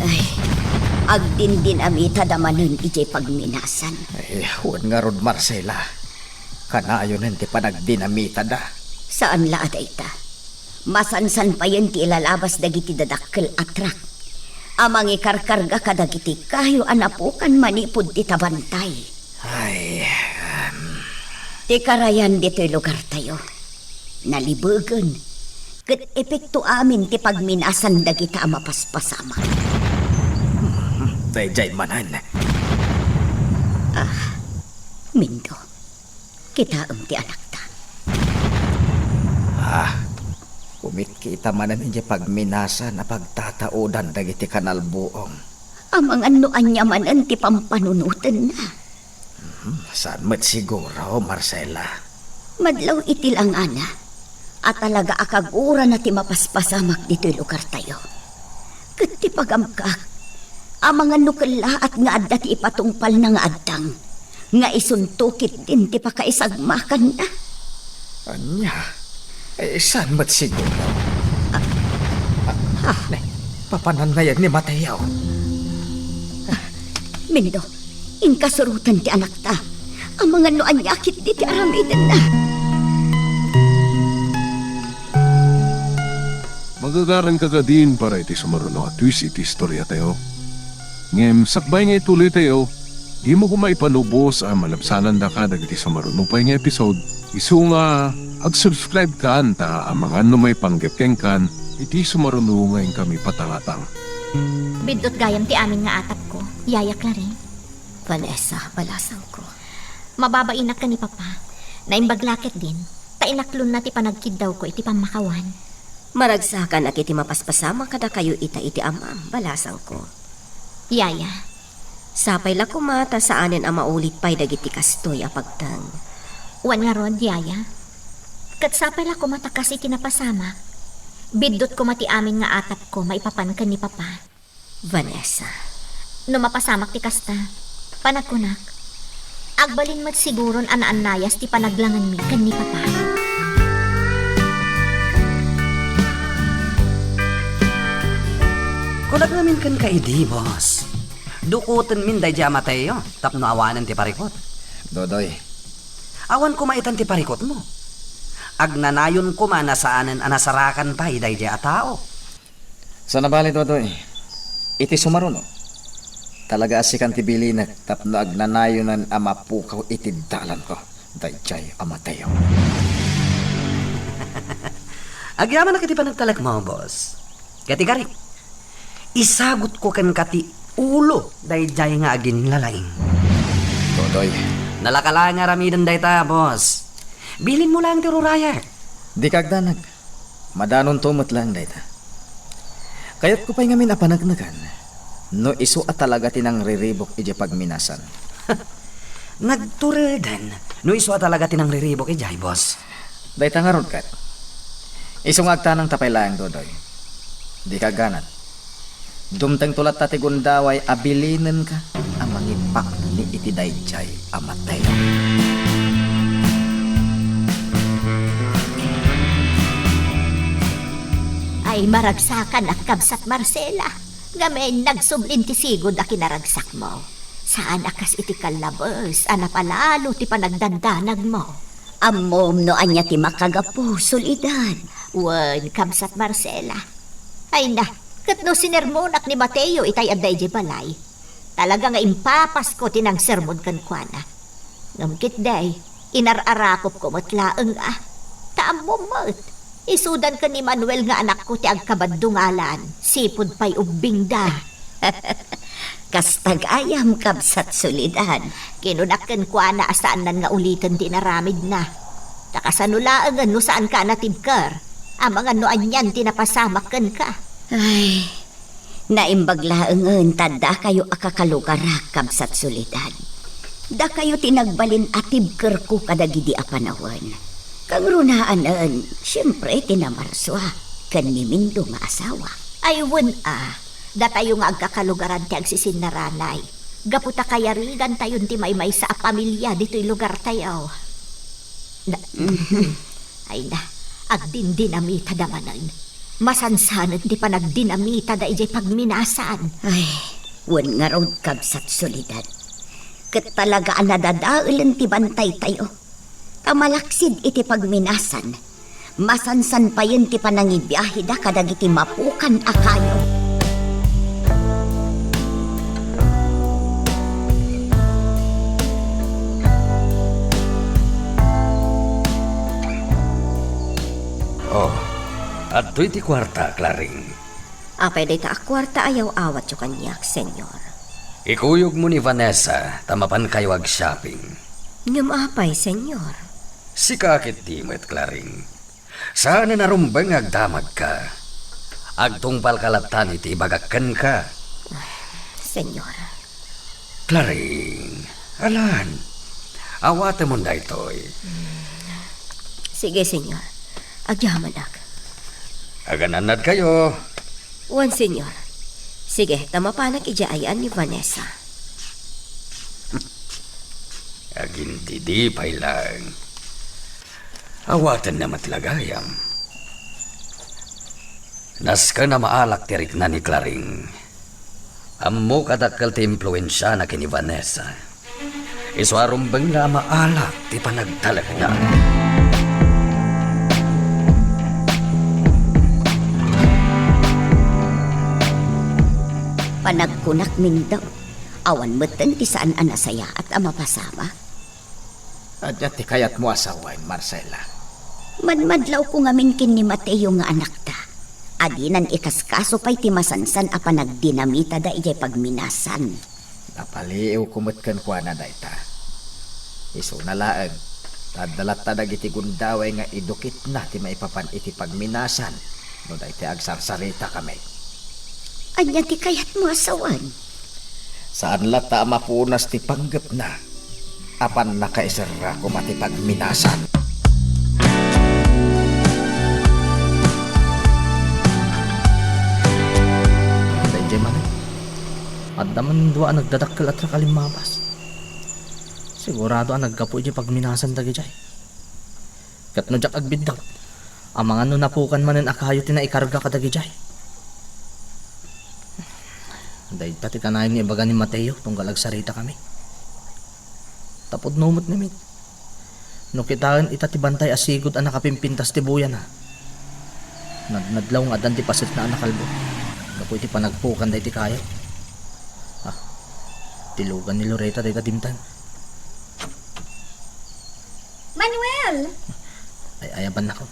Ay, agdindinamitada manen idiay pagminasan. Ay, wen ngarud, Marcela. Kanayonen ti panagdinamitada. Saan la a dayta. Masansan payen ti ilalabas dagiti dadakkel a truck a mangikarkarga kadagiti kayo a napukan manipud ti tabantay. Ay, em. Ti karayan ditoy lugartayo, nalibegen, ket epekto amin ti pagminasan dagita a mapaspasamak. Daydiay manen. Ah, Mindo. Kitaem ti anakta. Ah, kumitkita manen idiay pagminasan a pagtataodan dagiti kanalbuong. Amangan no ania manen ti pampanunotenna. Hmm, saan met siguro, Marcela? Madlaw iti langana a talaga a kagurana ti mapaspasamak ditoy lugartayo. Ket ti pagamkak, amangan no kellaat nga adda ti ipatungpalna nga addang, nga isunto ketdin ti pakaisagmakanna. Ania? Eh, saan met siguro? Ah. Ah, ne, papanannayan ni Mateo. Mindo, inka suroten ti anakta. Amangan no ania ketdi ti aramidenna. Magagaranka kadin para iti sumaruno a twist iti istoriatayo. Ngem sakbay nga ituloytayo, dimo koma ipalubos a malabsanandaka dagiti sumaruno pay nga episode. Isu nga, ag-subscribe kan ta amangan no maipanggep kenkan iti sumaruno nga inkami patangatang. Biddut gayam ti amin nga atapko, Yaya Clary. Vanessa, balasangko. Mababainak ken ni Papa. Naimbag la ketdin, ta inaklonna ti panagkiddawko iti pammakawan. Maragsakanak iti mapaspasamak kadakayo ita iti amam, balasangko. Yaya. Sapay la koma ta saanen a maulit pay dagiti kastoy a pagteng. Wen ngarud, Yaya. Ket sapay la koma ta kas iti napasamak, biddut koma ti amin nga atapko maipapan ken ni Papa. Vanessa. No mapasamak ti kasta, panagkunak, agbalin met siguron a naannayas ti panaglangenmi ken ni Papa. Kunak ngamin kenka idi, boss. Dukotenmin daydiay a Mateo tapno awanen ti parikut. Dodoy. Awan koma itan ti parikutmo. Agnanayon koma a saanen a nasarakan pay daydiay a tao. Saan a bale, Dodoy. Iti sumaruno, talaga a sikan ti bilinek tapno agnanayonen a mapukaw iti dalanko daydiay a Mateo. Agyamanak iti panagtalekmo, boss. Ket igarik, isagutko kenka ti ulo daydiay nga aginlalaing. Dodoy. Nalaka laeng nga aramiden dayta, boss. Bilinmo laeng ti rurayek. Dika agdanag. Madanonto met laeng dayta. Kayatko pay ngamin a paneknekan no isu a talaga ti nangriribuk idiay pagminasan. Nagtureden no isu a talaga ti nangriribuk idiay, boss. Dayta ngarud ket, isu nga agtanangta pay laeng, Dodoy. Dika agganat. Dumtengto latta ti gundaway a bilinenka a mangipakni iti daydiay a Mateo. Ay, maragsakan a kabsat Marcela. Ngamin, nagsubli ti sigud a kinaragsakmo. Saan a kas iti kallabes a napalalo ti panagdandanagmo. Ammom no ania ti makagapu, Soledad? Wen, kabsat Marcela. Ay na, ket no sinermonak ni Mateo itay adda idiay balay, talaga nga impapasko ti nangsermon kenkuana. Ngem ketdi, inar-arakopko met laeng a. Ta ammom met, isudan ken ni Manuel nga anakko ti agkabaddungalan, sipud pay ubbingda. Kasta gayam, kabsat Soledad. Kinunak kenkuana a saannan nga uliten ti inaramidna. Ta kasano laengen no saanka a natibker? Amangan no anian ti napasamak kenka. Ay, naimbag laengen ta dakayo a kakalugarak, kabsat Soledad. Dakayo ti nagbalin a tibkerko kadagidi a panawen. Kangrunaanen, siempre, ti namarsua ken ni Mindo nga asawa. Ay, wen a, datayo nga agkakalugaran ti agsisinnaranay. Gapu ta kayarigantayon ti maymaysa a pamilia ditoy lugartayo. Na, ay na, agdindinamitada manen. Masansanen ti panagdinamitada idiay pagminasan. Ay, wen ngarud, kabsat Soledad. Ket talaga a nadadaelen ti bantaytayo. Ta malaksid iti pagminasan, masansan payen ti panangibiaheda kadagiti mapukan a kayo. Oh, adtoy ti kuarta, Claring. Apay dayta a kuarta a yaw-awatyo kaniak, Senyor? Ikuyogmo ni Vanessa ta mapankayo ag-shopping. Ngem apay, Senyor? Sika ketdi met, Claring. Saanen a rumbeng nga agdamagka. Agtungpalka latta iti ibagak kenka. Senyor. Claring, alan. Awatemon daytoy. Sige, Senyor. Agyamanak. Aganannadkayo. Wen, Senyor. Sige, ta mapanak idiay ay-an ni Vanessa. Agindidi pay laeng. Awatenna met la gayam. Nasken a maalak ti rikna ni Claring. Ammok a dakkel ti impluensiana ken ni Vanessa. Isu a rumbeng nga maalak ti panagtalekna. Panagkunak, Mindo, awan metten ti saan a nasayaat a mapasamak. Ania ti kayatmo a sawen, Marcela? Madmadlawko ngamin ken ni Mateo nga anakta. A dinan ikaskaso pay ti masansan a panagdinamitada idiay pagminasan. Napaliiwko met kenkuana dayta. Isuna laeng, ta adda latta dagiti gundaway nga idukitna ti maipapan iti pagminasan no daytoy agsarsaritakami. Ania ti kayatmo a sawen? Saan latta a mapunas ti panggepna. Apan nakaiserra koma ti pagminasan. Daydiay manen, adda man dua a nagdadakkel a truck a limmabas. Sigurado a naggapu idiay pagminasan dagidiay. Ket no diak agbiddut, amangan no napukan manen a kayo ti naikarga kadagidiay. Dayta ti kanayon nga ibaga ni Mateo tunggal agsaritakami. Ta pudno met ngamin. No kitaen ita ti bantay a sigud a nakapimpintas ti buyana, nadnadlaw nga addan ti pasetna a nakalbo gapu iti panagpukan daydi kayo. Ah, ti lugan ni Loreta dayta dimtang. Manuel! Ay, ayabannako.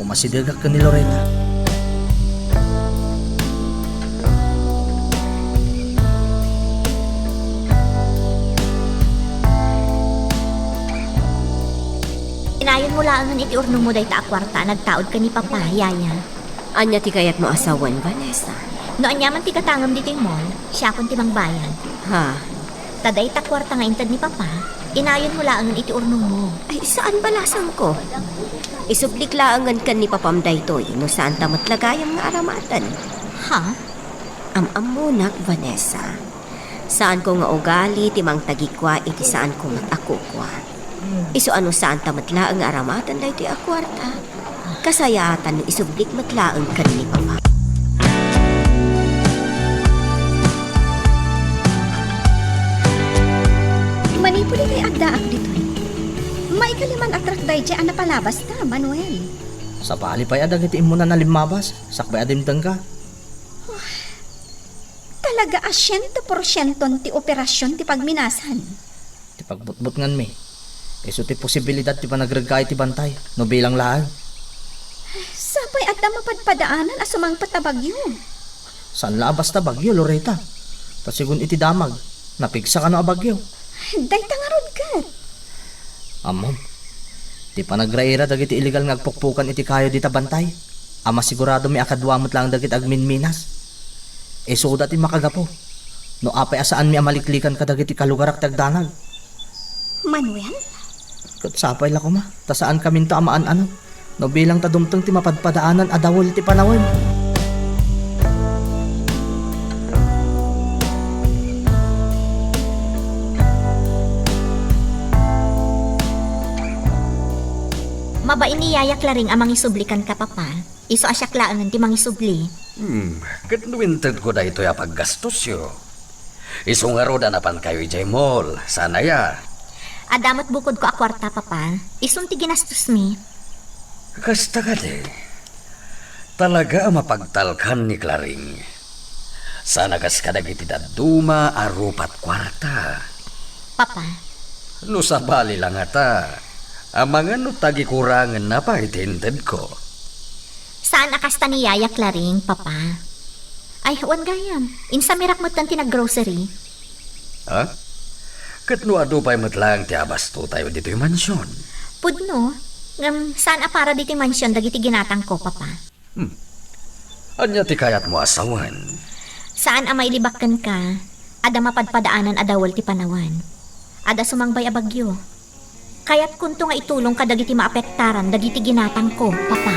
Umasidegak ken ni Loreta. Inayonmo laengen iti urnongmo dayta a kuarta a nagtaud ken ni Papa, Yaya. Ania ti kayatmo a sawen, Vanessa? No aniaman ti gatangem ditoy mall, siakon ti mangbayad. Ha? Ta dayta kuarta nga inted ni Papa, inayonmo laengen iti urnongmo. Ay, saan balasangko? Isublik laengen ken ni Papam daytoy no saanta met la gayam nga aramaten. Ha? Am-ammonak, Vanessa. Saanko nga ugali ti mangtagikua iti saanko met a kukua. Isu a no saanta met laeng nga aramaten daytoy a kuarta, kasayaatan no isublik met laeng ken ni Papa. Manipud itay addaak ditoy, maikaliman a truck daydiay a napalabasta, Manuel. Sabali pay a dagiti immunan a limmabas, sakbay a dimtengka. Talaga a siento porsienton ti operasion ti pagminasan. Ti pagbutbutnganmi, isu ti posibilidad ti panagregga iti bantay, no bilang laeng. Sapay adda mapadpadaanan a sumangpet a bagyo. Saan la a basta bagyo, Loreta. Ta sigun iti damag, napigsa kano a bagyo. Dayta ngarud ket. Ammom, ti panagraira dagiti illegal nga agpukpukan iti kayo dita bantay, a masiguradomi a kadua met laeng dagiti agminminas. Isuda ti makagapu no apay a saanmi a maliklikan kadagiti kalugarak ti agdanag. Manuel? Ket sapay la koma, ta saankaminto a maan-ano no bilang ta dumteng ti mapadpadaanan a dawel ti panawen. Mabain ni Yaya Claring a mangisubli kenka, Papa. Isu a siak laengen ti mangisubli. Hmm, ket no intedko daytoy a paggastosyo, isu ngarud a napankayo idiay mall, saan aya? Adda met bukodko a kuarta, Papa. Isun ti ginastosmi. Kasta kadi, talaga a mapagtalkan ni Claring. Saan a kas kadagiti dadduma a rupat kuarta. Papa. No sabali la ngata, amangan no tagikurangenna pay ti intedko. Saan a kasta ni Yaya Claring, Papa. Ay, wen gayam, insamirak metten ti naggrocery. Ha? Ket no adu pay met laeng ti abastotayo ditoy mansion? Pudno, ngem saan a para ditoy mansion dagiti ginatangko, Papa. Hmm. Ania ti kayatmo a sawen? Saan a mailibak kenka, adda mapadpadaanan a dawel ti panawen. Adda sumangbay a bagyo. Kayatkonto nga itulong kadagiti maapektaran dagiti ginatangko, Papa.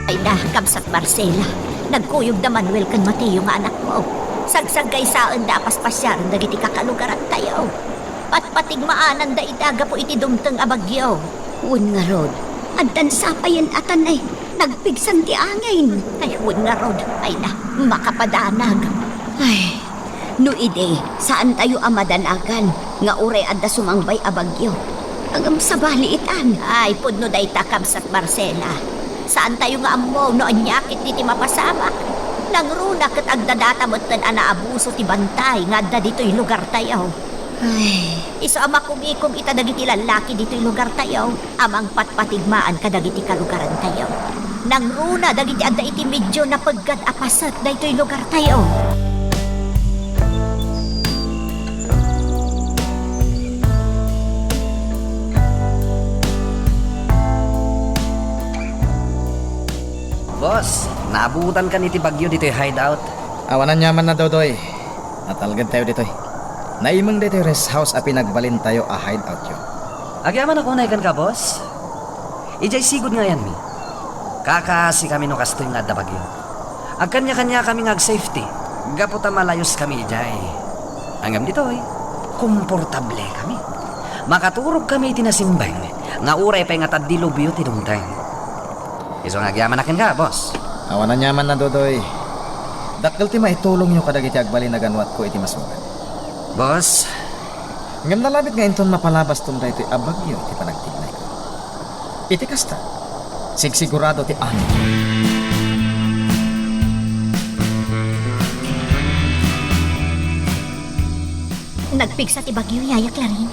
Ay da, kabsat Marcela, nagkuyog da Manuel ken Mateo nga anakmo. Sagsagkaysaenda a paspasiaren dagiti kakalugarantayo. Patpatigmaananda ida gapu iti dumteng a bagyo. Wen ngarud, addan sapayen a tan ay nagpigsan ti angin. Ay, wen ngarud, ay na, makapadanag. Ay, no idi, saantayo a madanagan nga uray adda sumangbay a bagyo. Ngem sabali itan. Ay, pudno dayta, kabsat Marcela. Saantayo nga ammo no ania ketdi ti mapasamak. Nangruna ket agdadata metten a naabuso ti bantay nga adda ditoy lugartayo. Ay. Isu a makumikom ita dagiti lallaki ditoy lugartayo a mangpatpatigmaan kadagiti kalugarantayo. Nangruna dagiti adda iti medio napeggad a paset daytoy lugartayo. Boss, naabutankan iti bagyo ditoy hideout. Awan aniaman na, Dodoy. Natalged tayo ditoy. Naimeng daytoy rest house a pinagbalintayo a hideout yo. Agyamanak unay kenka, boss. Idiay sigud nga ayanmi, kakaasikami no kastoy nga adda bagyo. Agkaniakaniakami nga ag-safety gapu ta malayuskami idiay. Ngem ditoy, komportableakami. Makaturogkami iti nasimbeng nga uray pay nga ta dilubyo ti dumteng. Isu nga agyamanak kenka, boss. Awan aniaman na, Dodoy. Dakkel ti maitulongyo kadagiti agbalin a ganuatko iti masukat. Boss. Ngem nalabit nga inton mapalabaston daytoy a bagyo iti panagtignayko. Iti kasta, sigsigurado ti angin. Nagpigsa ti bagyo, Yaya Clarin.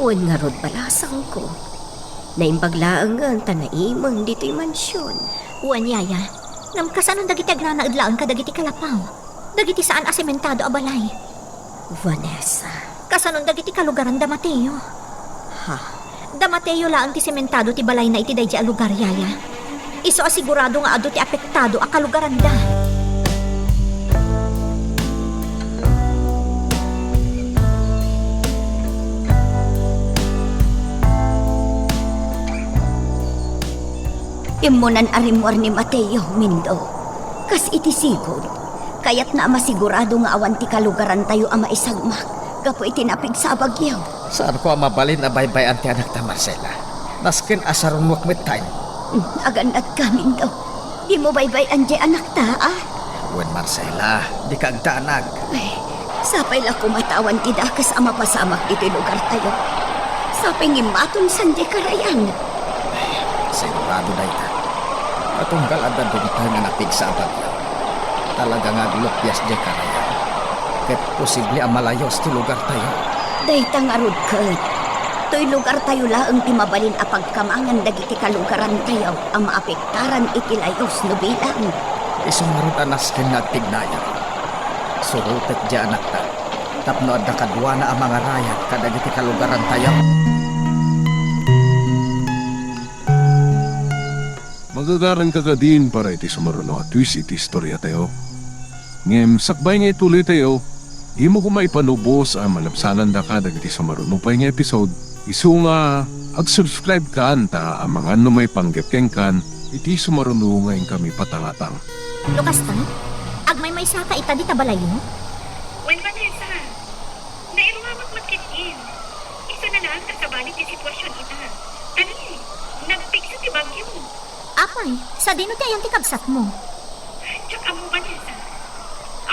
Wen ngarud, balasangko, naimbag laengen ta naimeng ditoy mansion. Wen, yaya, ngem kasanon dagiti agnanaed laeng kadagiti kalapaw, dagiti saan a sementado a balay? Vanessa. Kasanon dagiti kalugaran da Mateo? Ha? Da Mateo laeng ti sementado ti balayna iti daydi a lugar, yaya. Isu a sigurado nga adu ti apektado a kalugaranda. Immunan a rimmuar ni Mateo, Mindo. Kas iti sigud, kayatna a masigurado nga awan ti kalugarantayo a maisagmak gapu iti napigsa a bagyo. Saanko a mabalin a baybay-an ti anakta, Marcela. Nasken a sarunoak metten. Hmm, agannadka, Mindo. Dimo baybay-an diay anakta, a? Wen, Marcela, dika agdanag. Ay, sapay la koma ta awan ti dakes a mapasamak ditoy lugartayo. Sapay nga immaton saan diay karayan. Sigurado dayta. Katunggal adda dumteng nga napigsa a bagyo, talaga nga aglupias diay karayan. Ket posible a malayos ti lugartayo. Dayta ngarud ket, toy lugartayo laeng ti mabalin a pagkamangan dagiti kalugarantayo a maapektaran iti layos no bilang. Isu ngarud a nasken nga agtignayo. Surotek diay anakta tapno adda kaduana a mangarayat kadagiti kalugarantayo. Magagaranka kadin para iti sumaruno a twist iti istoriatayo. Ngem sakbay nga ituloytayo, dimo koma ipanubos a malabsanandaka dagiti sumaruno pay nga episode. Isu nga, ag-subscribe kan ta amangan no maipanggep kenkan iti sumaruno nga inkami patangatang. No kasta, agmaymaysaka ita dita balayyo? Wen, Vanessa, nairuamak met ket ken. Isu na laeng a sabali ti situasion ita. Tani, nagpigsa ti bagyo. Apay, sadino ti ayan ti kabsatmo? Diak ammo, Vanessa.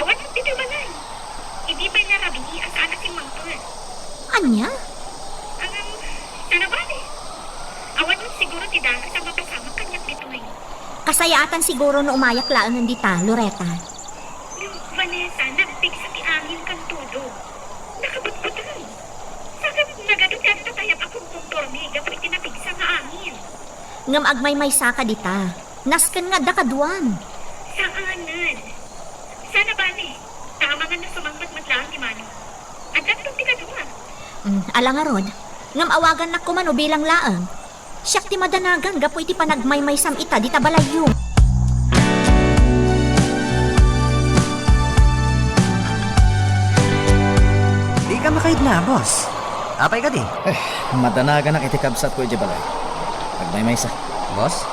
Awan met ditoy balay. Idi pay narabii a saan a simmangpet. Ania? Ngem, saan a bale? Awan met siguro ti dakes a mapasamak kaniak ditoy. Kasayaatan siguro no umayak laengen dita, Loretta. Ngem, Vanessa, nagpigsa ti angin kan todo. Nakabutbuteng. Saka nagadu ti agtatayab a kumkumporme gapu iti napigsa nga angin. Ngem agmaymaysaka dita. Nasken nga adda kaduam. Saanen. Saan a bale, ta amangan no sumangpet met laeng ti Manong. Adda ti kadua. Mm, ala ngarud. Ngem awagannak koma no bilang laeng. Siak ti madanagan gapu iti panagmaymaysam ita dita balayyo. Dika makaidna, boss. Apay kadi? Eh, madanaganak iti kabsatko idiay balay. Agmaymaysa. Boss?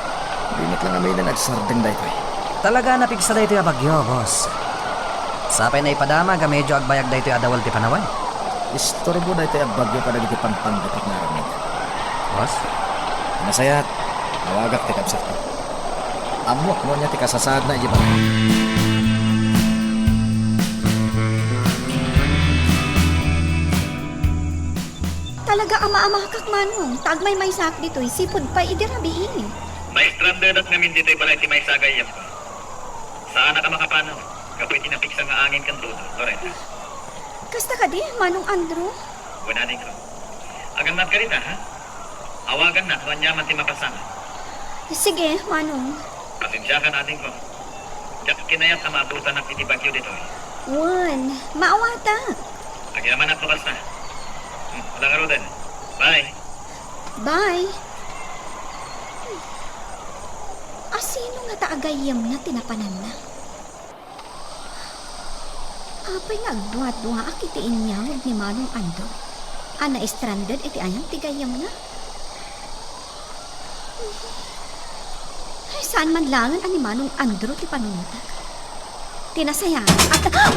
Di met lang aminen agsardeng daytoy. Talaga a napigsa daytoy a bagyo, boss. Sapay naipadamag a medyo agbayag daytoy a dawel ti panawen. Istorbo daytoy a bagyo kadagiti pangpanggepek nga aramid. Boss? Nasayaat, awagak ti kabsatko. Ammoak no ania ti kasasaadna idiay balay. Talaga a maamakak, Manong, ta agmaymaysaak ditoy sipud pay idi rabii. Maistrandedak ngamin ditoy balay ti maysa a gayyemko. Saanak a makapanag gapu iti napigsa nga angin ken todo, Loretta. Kasta kadi, Manong Andrew? Wen, adingko. Agannadka dita, ha? Awagannak no ania man ti mapasamak. Sige, Manong. Pasensiakan, adingko. Diak kinayat a maabutanak iti bagyo ditoy. Wen, maawatak. Agyamannak no kasta. Hmm, ala ngaruden. Bye. Bye. Asino ngata a gayyemna ti napananna? Apay nga agduaduaak iti inyawag ni Manong Andrew a na-stranded iti ayan ti gayyemna? Ay, saan man laengen a ni Manong Andrew ti panunotak. Ti nasayaat, ah!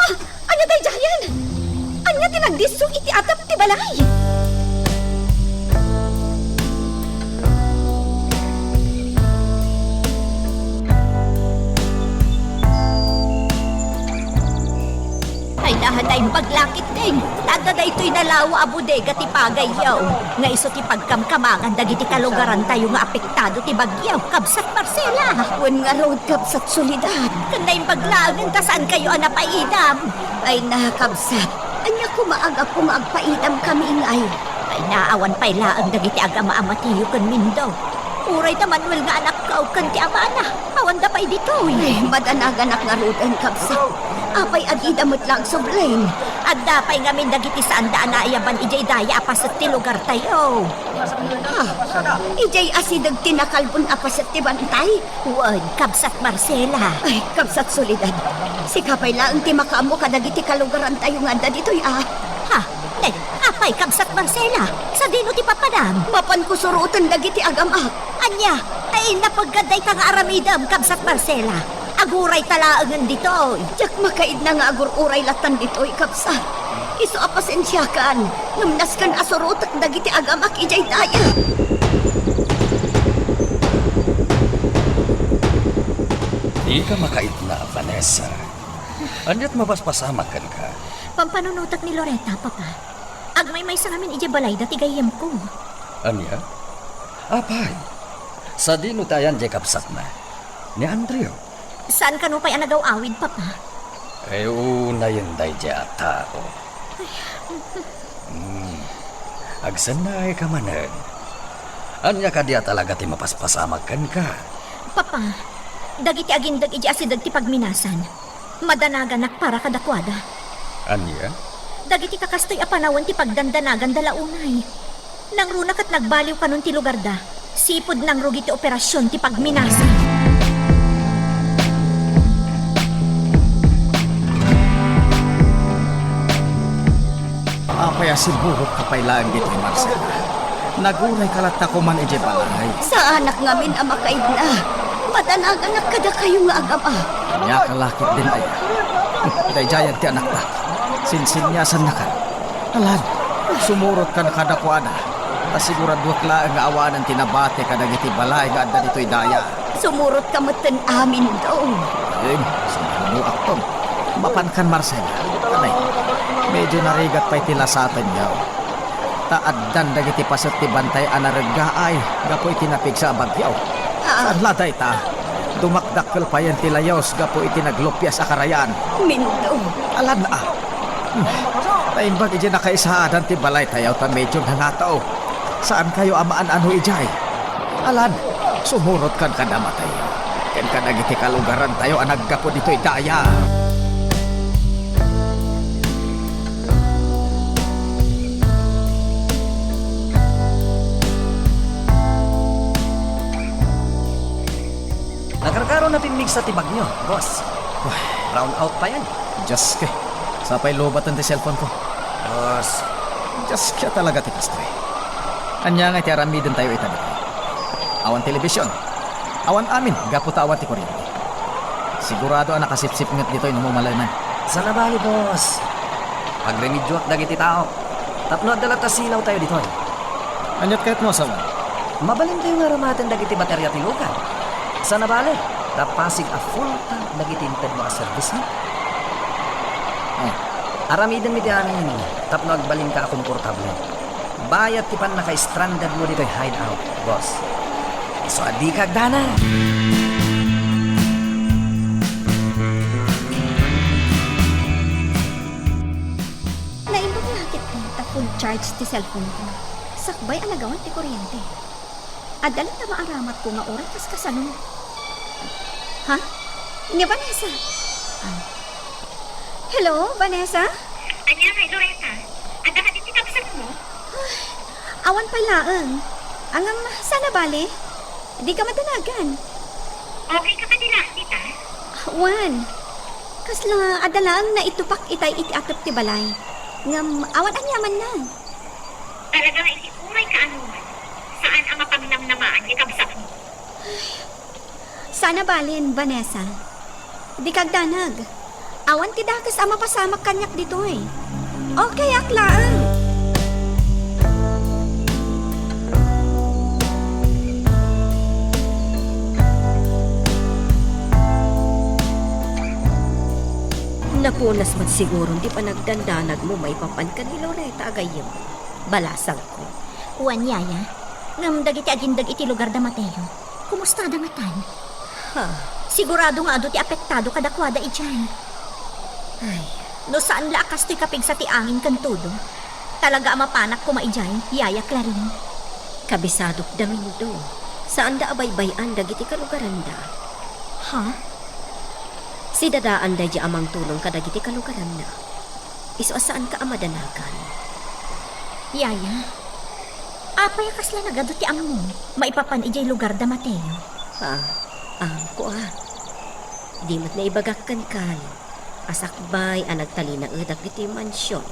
Ah! Ania daydiayen? Ania ti nagdisso iti atap ti balay? Ay, nahan na imbag lakit, Ding. Tadda daytoy nalawa a bodega ti pagayyo. Nga isu ti pagkamkamangan dagiti kalugarantayo nga apektado ti bagyo, Kabsat Marcela. Wen ngarud, Kabsat Soledad. Ken naimbag laengen ta saankayo a napaidam. Ay na, kabsat. Ania koma a gapu nga agpaidamkami ngay? Ay, naawan pay laeng dagiti agama a Mateo ken Mindo. Uray da Manuel nga anakko ken ti amana, awanda pay ditoy. Ay, madanaganak ngaruden, kabsat. Apay a dida met la agsubling? Adda pay ngamin dagiti saanda a naayaban idiay daya a paset ti lugartayo. Ha? Idiay asideg ti nakalbon a paset ti bantay? Wen, kabsat Marcela. Ay, kabsat Soledad. Sika pay laeng ti makaammo kadagiti kalugarantayo nga adda ditoy, a. Ha? Ne, apay, kabsat Marcela? Sadino ti papanam? Mapanko suroten dagiti agamak. Ania? Ay, napagkad dayta nga aramidem, kabsat Marcela. Agurayta laengen ditoy. Diak makaidna nga agur-uray lattan ditoy, kabsat. Isu a pasensiakan, ngem nasken a surotek dagiti agamak idiay daya. Dika makaidna, Vanessa. Ania't mapaspasamak kenka? Pampanunotek ni Loretta, Papa. Agmaymaysa ngamin idiay balayda ti gayyemko. Ania? Apay, sadino ti ayan diay kabsatna? Ni Andrew? Saan kano pay a nagaw-awid, Papa? Ay, unayen daydiay a tao. Hmm. Agsennaayka manen. Ania kadi a talaga ti mapaspasamak kenka? Papa, dagiti agindeg idiay asideg ti pagminasan, madanaganak para kadakuada. Ania? Dagiti kakastoy a panawen ti pagdandanaganda la unay. Nangruna ket nagbaliw kanon ti lugarda. Sipud nangrugi ti operasion ti pagminasan. Apay a simmurotka pay laeng ditoy, Marcela? Nagurayka latta koman idiay balay. Saanak ngamin a makaidna. Madanaganak kadakayo nga agama. Ania ka la ketdin aya? Daydiayen ti anakta. Sinsiniasannakan. Alan, sumurotkan kadakuada. Ta siguraduek laeng nga awanen ti nabati kadagiti balay nga adda ditoy daya. Sumurotka metten amin, Dong. Em, sumurotkan. Mapankan, Marcela. Anay, medyo narigat pay ti lasatenyo. Ta addan dagiti paset ti bantay a nareggaay gapu iti napigsa a bagyo. Ah. Saan la dayta? Dumakdakkel payen ti layus gapu iti naglupias a karayan. Mindo. Alan a. Hmm. Naimbag idiay nakaisaadan ti balaytayo ta medyo nangataw. Saankayo a maan-ano idiay? Alan, sumurotkan kada Mateo ken kadagiti kalugarantayo a naggapu ditoy daya. Nakarkaro na pimmigsa ti bagyo, boss. Uy. Brown out payen. Diyos ko. Sapay lobatan ti cellphone ko. Boss. Diyos ko talaga ti kastoy. Ania nga iti aramidentayo ita ditoy? Awan telebisyon. Awan amin, gapu ta awan ti kuryente. Sigurado a nakasipsipnget ditoy no mumaleman. Saan a bali, boss. Pagremedioak dagiti tao. Tapno adda latta silawtayo ditoy. Ania't kayatmo a sawen? Mabalintayo nga aramaten dagiti bateria ti lugar. Saan a bali, ta pasig a full tank dagiti intedmo a serbisyo. Ah. Aramidenmi ti amin tapno agbalinka a komportable. Bayat ti pannaka-strandedmo ditoy hideout, boss. Isu a dika agdanag. Naimbag la ketdi ta full charge ti cellphone ko. Sakbay a nagawan ti kuryente. Adda latta maaramatko nga uray kaskasano. Ha? Ni Vanessa? Ah. Hello, Vanessa? Ania ngay, Loretta? Adda kadi ti kabsatmo? Ay, awan pay laeng. Ngem, saan a bali? Dika madanagan. Okay ka kadi laeng dita? Wen. Kasla adda laeng naitupak itay iti atep ti balay. Ngem awan aniamanna. Talaga nga iti uray kaanoman, saan a mapangnamnamaan ni kabsatmo. Saan a bali, Vanessa. Dika agdanag. Awan ti dakes a mapasamak kaniak ditoy. Okay ak laeng. Napunas met siguron ti panagdandanagmo maipapan ken ni Loretta a gayyem. Balasangko. Wen, yaya. Ngem dagiti agindeg iti lugar da Mateo, kumustada ngatan? Ha? Sigurado nga adu ti apektado kadakuada idiay. Ay, no saan la a kastoy kapigsa ti angin ken todo. Talaga a mapanak koma idiay, Yaya Clarin. Kabisadok da Mindo. Saanda a baybay-an dagiti kalugaranda. Ha? Sidadaan daydi a mangtulong kadagiti kalugaranna. Isu a saanka a madanagan. Yaya, apay a kasla nagadu ti ammo maipapan idiay lugar da Mateo? Ah, aamko a. Di met naibagak kenkan a sakbay a nagtalinaedak ditoy mansion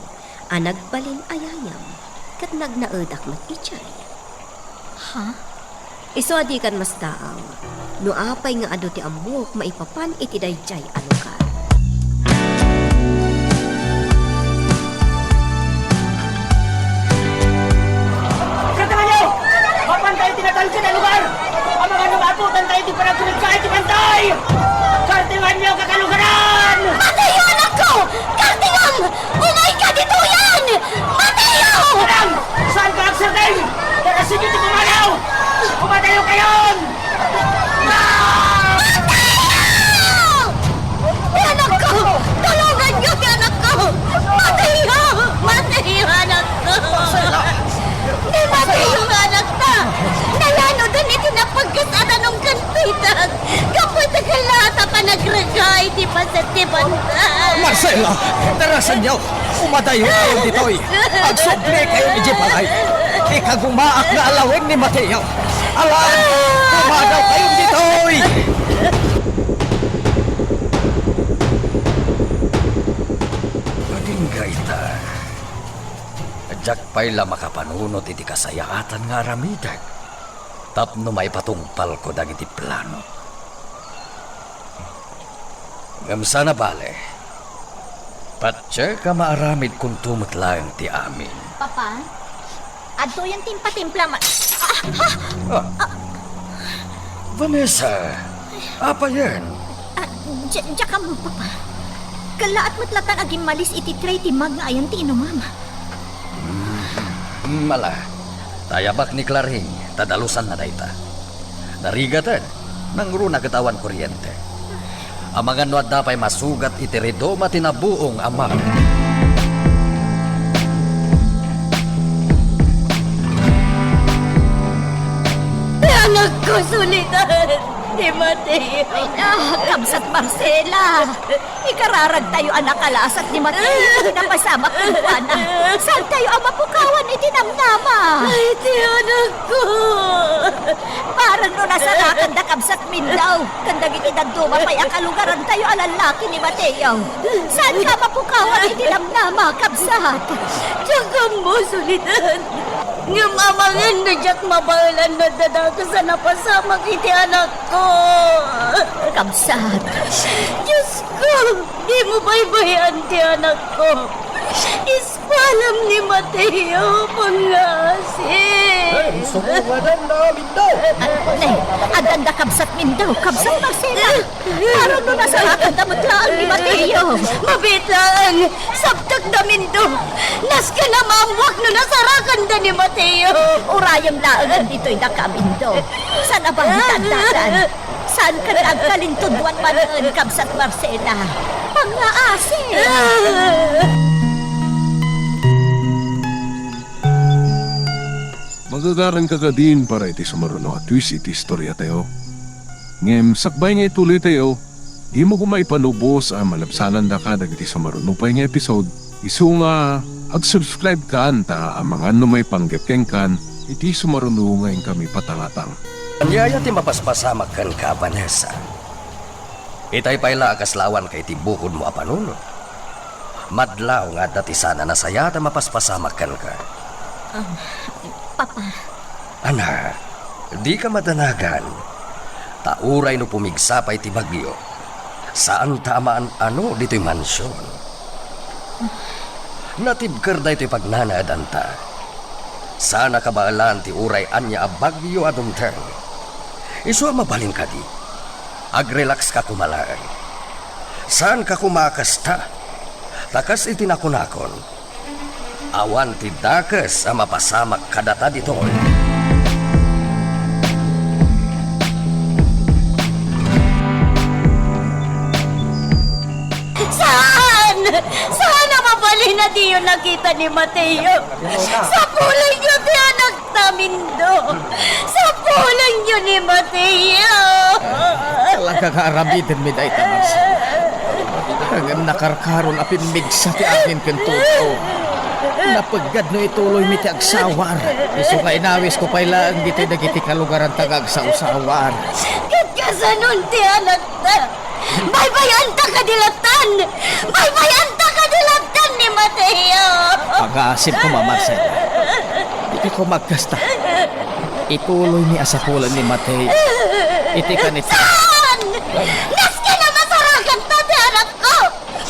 a nagbalin a yayam ket nagnaedak met idiay. Ha? Isu a dikan masdaaw no apay nga adu ti ammok maipapan iti daydiay a lugar. Kartenganyo! Mapantayo ti natalked a lugar! Amangan no maabutantayo ti panagkumitkaay ti pantay! Kartenganyo, kakalugaran! Mateo, anakko! Kartengam! Umayka ditoyen! Mateo! Madam! Saanka agsardeng? Darasenyo ti pumanaw! Kumatayo kayon! Mateo! Ti anakko! Tulonganyo ti anakko! Mateo! Mateo, anakko! Ni Mateo nga anakta! Nayanoden iti napagkes a danum ken pitag! Gapu iti kellaat a panagregay ti paset ti bantay. Marcela, darasenyo. Umadayontayon ditoy. Agsublikayon idiay balay. Ikagumaak nga alawen ni Mateo. Alan, dumadawkayon ditoy. Agingga ita. Diak pay la makapanunot iti kasayaatan nga aramidek tapno maipatungpalko dagiti planok. Ngem saan a bale, patiek a maaramidkonto met laeng ti amin. Papa, adtoyen ti impatimpla ma-, ah, ah! Ah. Vanessa, apayen? Ah, dia-, diak ammo, Papa. Kellaat met latta nga agimmalis iti tray ti magngaayan ti inumam. Mm, ala. Tayabak ni Clarin, ta dalusanna dayta. Narigaten, nangruna ket awan kuriente. Amangan no adda pay masugat iti redoma ti nabuong a mar. Ti anakko, Soledad! Ni Mateo. Ay, ah, Kabsat Marcela, ikararagtayo a nakalasat ni Mateo iti napasamak kenkuana. Saantayo a mapukawan iti namnama? Ay, ti anakko! Bareng no nasarakanda, Kabsat Mindao, ken dagiti dadduma pay a kalugarantayo a lallaki ni Mateo. Saanka a mapukawan iti namnama, Kabsat? Diak ammo, Soledad. Ngem amangan no diak mabaelan no adda dakes a napasamak iti anakko. Kabsat. Diosko, dimo baybay-an ti anakko. Ispalam ni Mateo, pangngaasim. Ay, sumungadan na amin daw. Ah, nay, addanda Kabsat Mindao, Kabsat Marcela. Bareng no nasarakanda met laeng ni Mateo. Mabiit laeng, sabtekda Mindo. Nasken a maammoak no nasarakanda ni Mateo. Urayem laeng ditoy daka, Mindo. Saan a bangtad datan? Saanka nga agkalintuduan manen, Kabsat Marcela? Pangngaasim. Magagaranka kadin para iti sumaruno a twist iti istoriatayo. Ngem sakbay nga ituloytayo, dimo koma ipanubos a malabsanandaka dagiti sumaruno pay nga episode, isu nga ag-subscribe kan ta amangan no maipanggep kenkan iti sumaruno nga inkami patangatang. Ania aya ti mapaspasamak kenka, Vanessa? Itay pay la a kasla awanka iti bukodmo a panunot. Madlaw nga adda ti saan a nasayaat a mapaspasamak kenka. Um, Papa. Anak, dika madanagan. Ta uray no pumigsa pay ti bagyo, saanta a maan-ano ditoy mansion. Natibker daytoy pagnanaedanta. Saan a kabaelan ti uray ania a bagyo a dumteng. Isu a mabalin kadi, agrelakska koma laeng. Saanka koma a kasta, ta kas iti nakunakon, awan ti dakes a mapasamak kadata ditoy. Saan! Saan a mabalin! Inadiyo nakita ni Mateo. Sapulenyo ti anakta, Mindo. Sapulenyo ni Mateo. Talaga nga aramidenmi dayta, Marcela. Ngem nakarkaron a pimmigsa ti angin ken tudo. Napeggad no ituloymi ti agsawar. Isu nga inawisko pay laeng ditoy dagiti kalugaranta nga agsawsawar. Ket kasanon ti anakta? Baybay-anta kadi lattan! Baybay-anta kadi lattan ni Mateo! Pangaasim koma, Marcela. Dika koma agkasta. Ituloymi a sapulen ni Mateo. Iti kanito. Saan? Nasken a masarakanto ti anakko!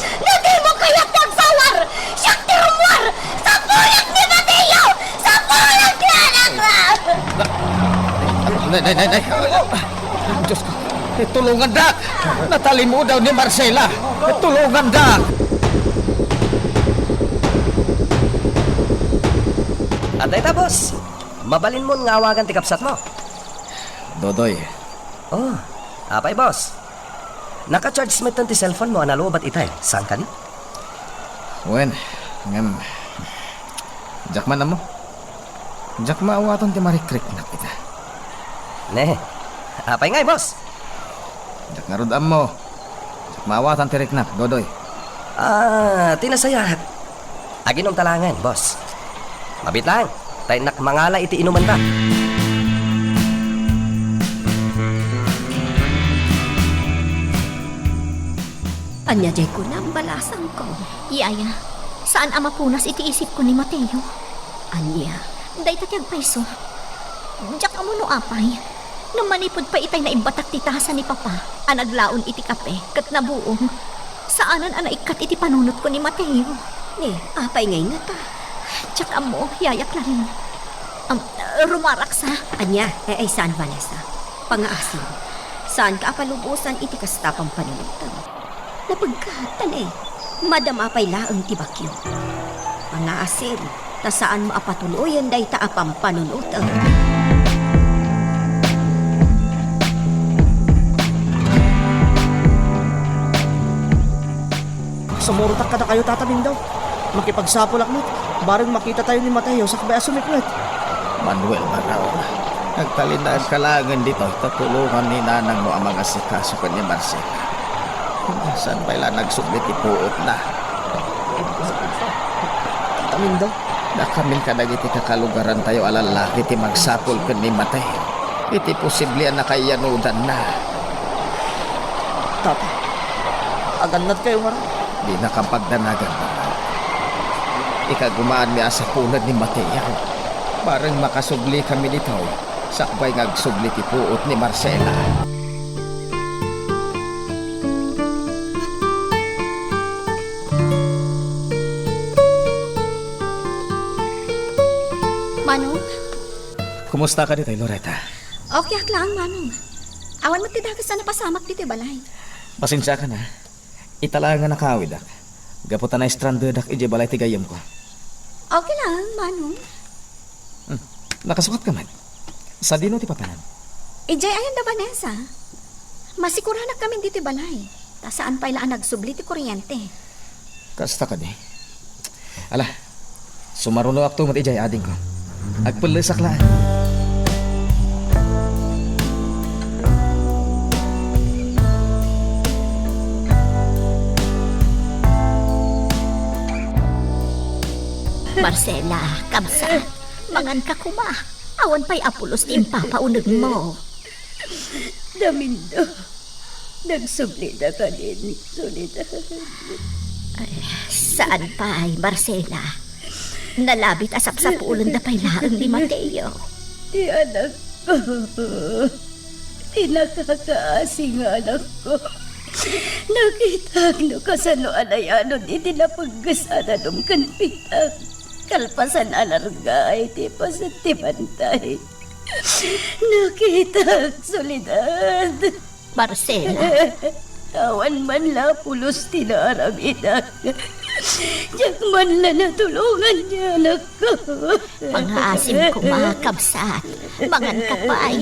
No dimo kayat ti agsawar, siak ti rummuar! Sapulek ni Mateo! Sapulek ti anakko! Nay, nay, nay, nay. Diosko, tulongandak! Natalimudaw ni Marcela! Tulongandak! Adda ita, boss. Mabalinmon nga awagan ti kabsatmo. Dodoy. Oh, apay, boss? Naka-charge metten ti cellphone mo a nalubat itay. Saan kadi? Wen, ngem, diak man ammo. Diak maawatan ti marikriknak ita. Ne, apay ngay, boss? Diak ngarud ammo. Diak maawatan ti riknak, Dodoy. Ah, ti nasayaat. Aginom ta laengen, boss. Mabiit laeng, ta innak mangala iti inumenta. Ania diay kunam, balasangko? Yaya, saan a mapunas iti isipko ni Mateo. Ania, dayta ti agpayso? Diak ammo no apay. Ngem manipud pay itay naibbatak ti tasa ni Papa a naglaon iti kape ket nabuong, saanen a naikkat iti panunotko ni Mateo. Ni, apay ngay ngata? Diak ammo, Yaya Clarin. Am, rumaraksa. Ania, e, ay saan, Vanessa? Pangaasim. Saanka a palubosan iti kasta pampanunotem. Napegka, tan, e, madama pay laeng ti bakyo. Pangaasim, ta saanmo a patuloyen dayta a pampanunotem. Sumurotak kadakayo, Tata Mindo. Makipagsapulak met, bareng makitatayo ni Mateo sakbay a sumiknget. Manuel Barao, nagtalinaedka laengen ditoy ta tulongan ni nanangmo a mangasikaso ken ni Marcela. Saan pay la nagsubli ti puotna? Tata Mindo. Nakamin kadagiti kakalugarantayo a lallaki ti magsapul ken ni Mateo iti posible a nakaiyanodanna. Tata, agannadkayo ngarud? Dinakam pagdanagan, Barao. Ikagumaanmi a sapulen ni Mateo. Bareng makasublikami ditoy, sakbay nga agsubli ti puot ni Marcela. Manong? Kumusta ka ditoy, Loretta? Okay ak laeng, Manong. Awan met ti dakes a napasamak ditoy balay. Pasensiakan, a. Ita laeng nga nakaawidak. Gapu ta naistrandedak idiay balay ti gayyemko. Okay laeng, Manong. Hmm. Nakasukat ka met? Sadino ti papanam? Idiay ayan da Vanessa. Masikuranak kami ditoy balay. Ta saan pay la a nagsubli ti kuryente. Kasta kadi. Ala, sumarunoakto met idiay adingko. Agpellesak laeng. Marcela, kabsat, manganka koma. Awan pay a pulos ti impapaunegmo. Damindo, nagsublida kadin, Soledad. Ay, saan pay, Marcela? Nalabit a sapsapulenda pay laeng ni Mateo. Ti anakko, ti nakakaasi nga anakko. Nakitak no kasano a nayanon iti napegges a danum ken pitak. Kalpasan a narga iti paset ti bantay. Nakitak, Soledad. Marcela. Awan man la pulos ti naaramidak. Diak man la natulongan ni anakko. Pangaasim koma, kabsat. Manganka pay.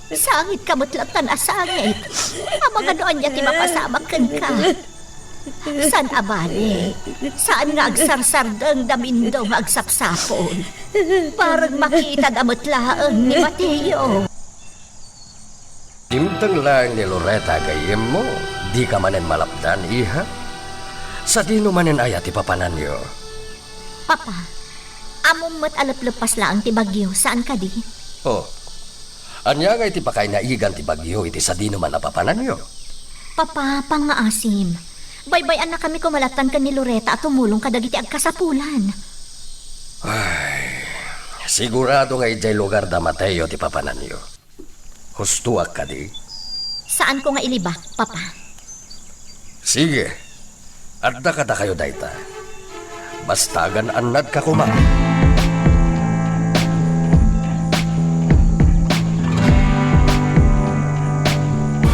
Sangitka met latta a sangit. Amangan no ania ti mapasamak kenka. Saan a bale, saan nga agsarsardeng da Mindo nga agsapsapul. Parang makita da met laeng ni Mateo. Dimteng laeng ni Loreta a gayyemmo, dika manen malapdan, iha. Sadino manen aya ti papananyo? Papa, ammom met a lepleppas laeng ti bagyo, saan kadi? Oh, ania nga iti pakainaigan ti bagyo iti sadino man a papananyo? Papa, pangngaasim. Baybay-annakami koma lattan ken ni Loreta a tumulong kadagiti agkasapulan. Ay, sigurado nga idiay lugar da Mateo ti papananyo. Hustoak kadi? Saanko nga ilibak, Papa. Sige, adda kadakayo dayta. Basta agan-annadka koma.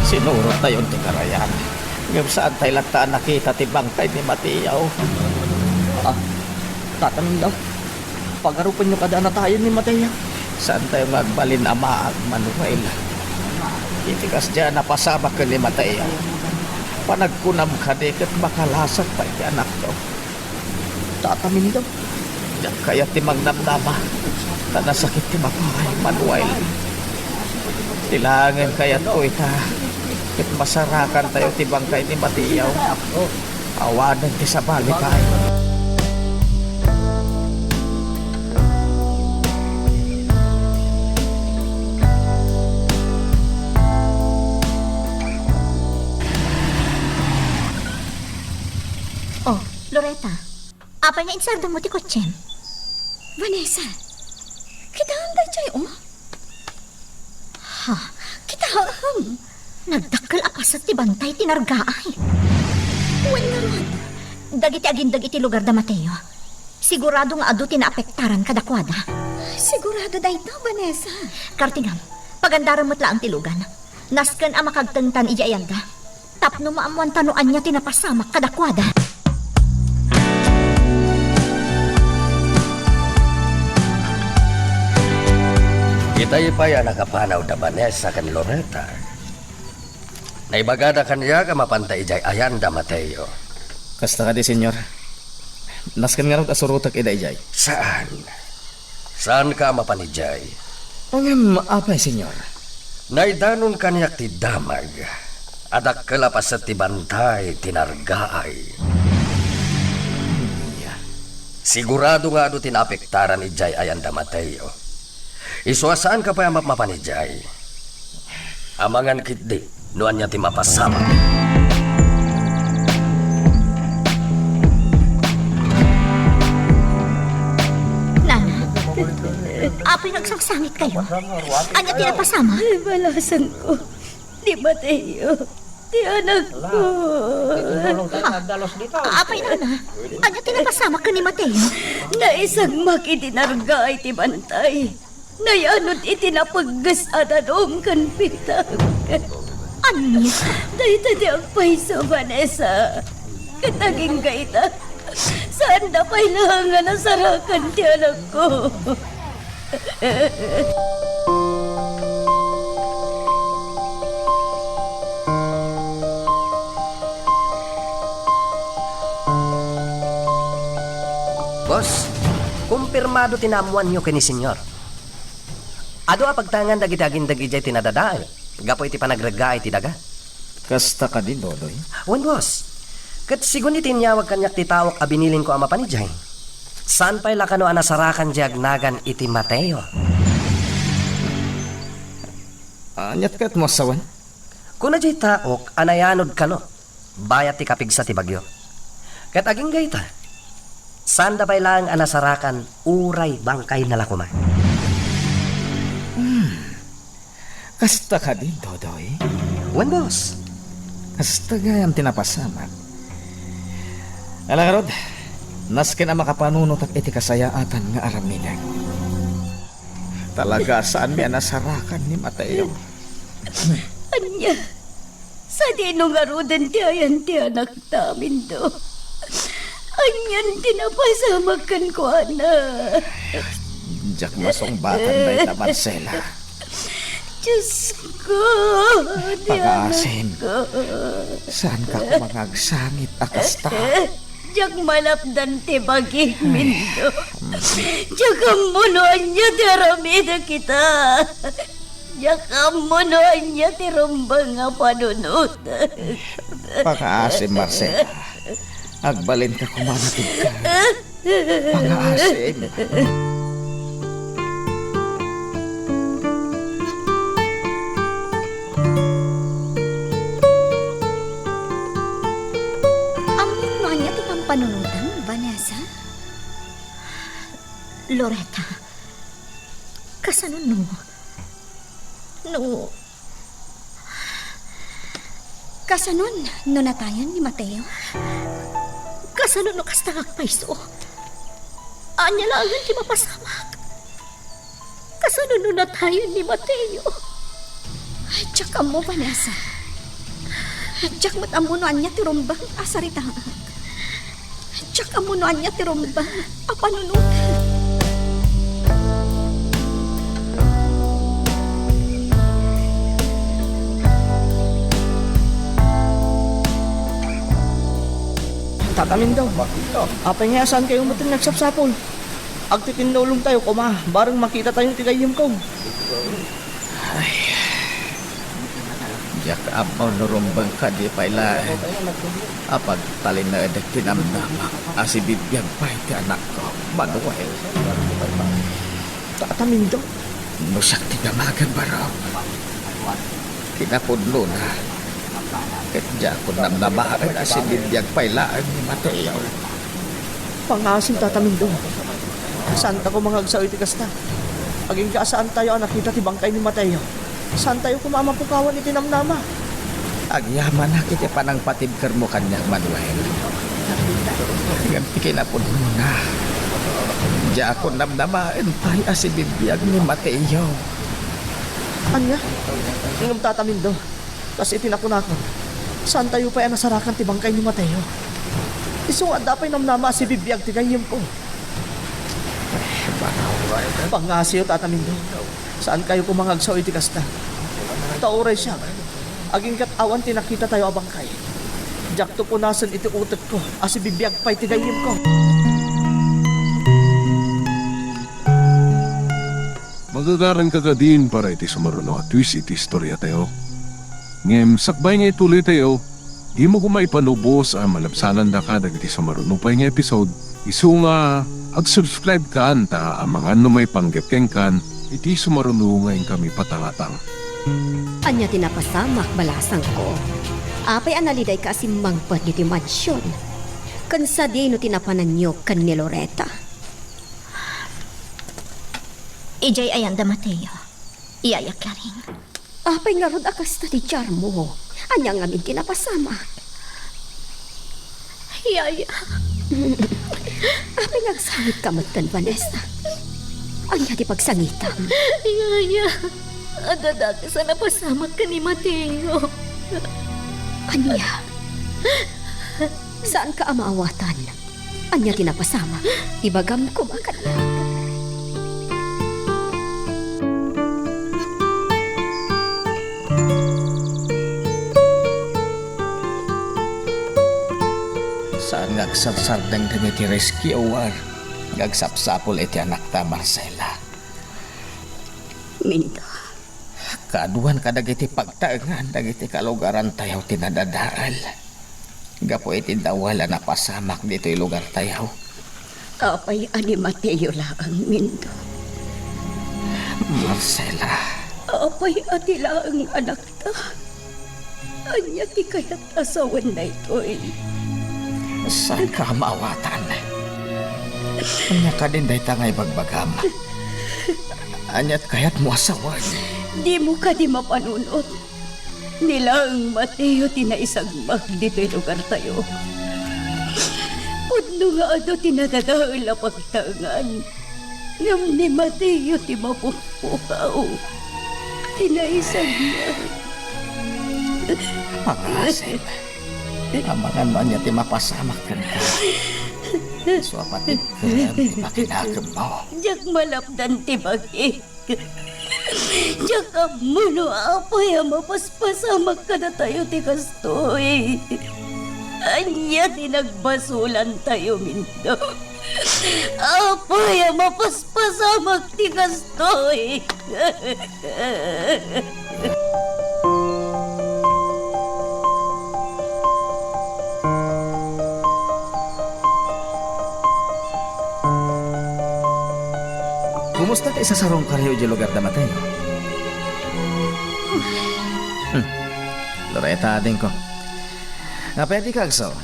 Sinurot tayon ti karayan, ngem saan tay latta a nakita ti bangkay ni Mateo. Ah, Tata Mindo, pagarupenyo kada a natayen ni Mateo. Saan tayo nga agbalin a maag, Manuel? Iti kasdiay a napasamak ken ni Mateo, panagkunam kadi ket makalasat pay ti anakto. Tata Mindo, diak kayat ti magnamnama, ta nasakit ti mapay, Manuel. Ti laengen kayatko ita, ket masarakan tayo ti bangkay ni Mateo. Awanen ti sabali pay. Oh, Loreta, apay nga insardengmo ti kotsem? Vanessa, kitaem daytoy, oh. Ha? Kitaem! Nagdakkel a paset ti bantay ti nargaay. Wen ngarud, dagiti agindeg iti lugar da Mateo, sigurado nga adu ti naapektaran kadakuada. Sigurado dayta, Vanessa. Kartingam, pagandaram met laeng ti lugan. Nasken a makagtengtan idiay ayanda. Tapno maammoanta no ania ti napasamak kadakuada. Itay pay a nakapanaw da Vanessa ken Loreta, naibagada kaniak a mapanta idiay ayan da Mateo. Kasta kadi, Señor. Nasken ngarud a surotek ida idiay. Saan? Saanka a mapan idiay? Ngem apay, Señor? Naidanon kaniak ti damag a dakkel a paset ti bantay ti nargaay. Ania? Sigurado nga adu ti naapektaran idiay ayan da Mateo. Isu a saanka pay a mapmapan idiay. Amangan ketdi no ania ti mapasamak. Nana, apay nagsangsangit kayo? Ania ti napasamak? Ay, balasan ko. Ni Mateo, ti anakko. Ha? Apay, Nana, ania ti napasamak ken ni Mateo? Naisagmak iti nargaay ti bantay. Nayanod iti napegges a danum ken pitag. Ania? Dayta ti agpayso, Vanessa. Ket agingga ita, saanda pay laeng a nasarakan ti anakko. Boss, kumpirmado ti naammoanyo ken ni Señor. Adu a pagtaengan dagiti agindeg idiay ti nadadael gapu iti panagreggaay ti daga. Kasta kadi, Dodoy? Wen, boss. Ket sigun iti inyawag kaniak ti taok a binilinko a mapan idiay, saan pay la kano a nasarakan diay agnagan iti Mateo. Aniat ket mo a sawen? Kuna diay taok a nayanod kano bayat ti kapigsa ti bagyo. Ket agingga ita, saanda pay laeng a nasarakan uray bangkayna la koma. Hmm. Kasta kadi, Dodoy? Wen, boss. Kasta gayam ti napasamak. Ala ngarud, nasken a makapanunotak iti kasayaatan nga aramidek. Talaga, saanmi a nasarakan ni Mateo. Ania? Sadino ngaruden ti ayan ti anakta, Mindo? Anian ti napasamak kenkuana? Diak masungbatan dayta, Marcela. Diyos ko, ti Pagaasim. Anakko. Saanka koma nga agsangit a kasta? Diak malapdan ti bagik, Mindo. Diak ammo no ania ti aramidek ita. Diak ammo no ania ti rumbeng a panunot. Pagaasim, Marcela. Agbalinka koma a natibker. Pangaasim. Ammom no ania ti pampanunotam, Vanessa? Loretta, kasano no, no, Kasanon no natayon ni Mateo? Kasano no kasta nga agpayso? Ania laengen ti mapasamak? Kasano no natayon ni Mateo? Diak ammo, Vanessa. Diak met ammo no ania ti rumbeng a saritaak. Diak ammo no ania ti rumbeng a panunotem. Tata Mindo, apay nga saankayo met nga agsapsapul? Agtitinnulongtayo koma, bareng makitatayo ti gayyemko. Ay, diak ammo no rumbeng kadi pay laeng a pagtalinaedek ti namnamak a sibibiag pay ti anakko, Manuel. Tata Mindo. No siak ti damagen, barok. Kinapudnona, ket diakon namnamaen a sibibiag pay laeng ni Mateo. Pangaasim, Tata Mindo. Saanta koma nga agsao iti kasta. Agingga a saantayo a nakita ti bangkay ni Mateo, saantayo koma a mapukawan iti namnama. Agyamanak iti panangpatibkermo kaniak, Manuel. Ngem ti kinapudnona, diakon namnamaen pay a sibibiag ni Mateo. Ania? Ngem, Tata Mindo, kas iti nakunakon, saantayo pay a nasarakan ti bangkay ni Mateo. Isu nga adda pay namnama a sibibiag ti gayyemko. Pangaasim, Tata Mindo. Saankayo koma nga agsao iti kasta. Ta uray siak, agingga't awan ti nakitatayo a bangkay, diakto punasen iti utekko a sibibiag pay ti gayyemko. Magagaranka kadin para iti sumaruno a twist iti istoriatayo. Ngem sakbay nga ituloytayo, dimo koma ipanubos a malabsanandaka dagiti sumaruno pay nga episode, isu nga ag-subscribe kan ta amangan no maipanggep kenkan iti sumaruno nga inkami patangatang. Ania ti napasamak, balasangko? Apay a nalidayka a simmangpet ditoy mansion? Ken sadino ti napananyo ken ni Loretta? Idiay ayan da Mateo. Yaya Claring. Apay ngarud a kasta ti diarmo? Ania ngamin ti napasamak? Yaya. Apay nga agsangitka metten, Vanessa? Ania ti pagsangitam? Yaya, adda dakes a napasamak ken ni Mateo. Ania? Saanka a maawatan? Ania ti napasamak? Ibagam koma kaniak. Saan nga agsarsardengdeng iti rescuer nga agsapsapul iti anakta, Marcela. Minda. Kaaduan kadagiti pagtaengan dagiti kalugarantayo ti nadadael gapu iti dawel a napasamak ditoy lugartayo. Apay a ni Mateo laeng, Mindo? Marcela. Apay a ti laeng anakta? Ania ti kayat a sawen daytoy? Saanka a maawatan? Ania kadin dayta nga ibagbagam? Aniat kayatmo a sawen? Dimo kadi mapanunot? Ni laeng Mateo ti naisagmak ditoy lugartayo. Pudno nga adu ti nadadael a pagtaengan. Ngem ni Mateo ti mapukpukaw, ti naisagmak. Pangaasim, amangan no ania ti mapasamak kenka. Isu a patibkerem ti pakinakemmo. Diak malapdan ti bagik. Diak ammo no apay a mapaspasamak kadatayo ti kastoy. Ania ti nagbasolantayo, Mindo? Apay a mapaspasamak ti kastoy? Kumusta ti isasarungkaryo idiay lugar da Mateo? Hmm. Loretta, adingko. Apay a dika agsaw?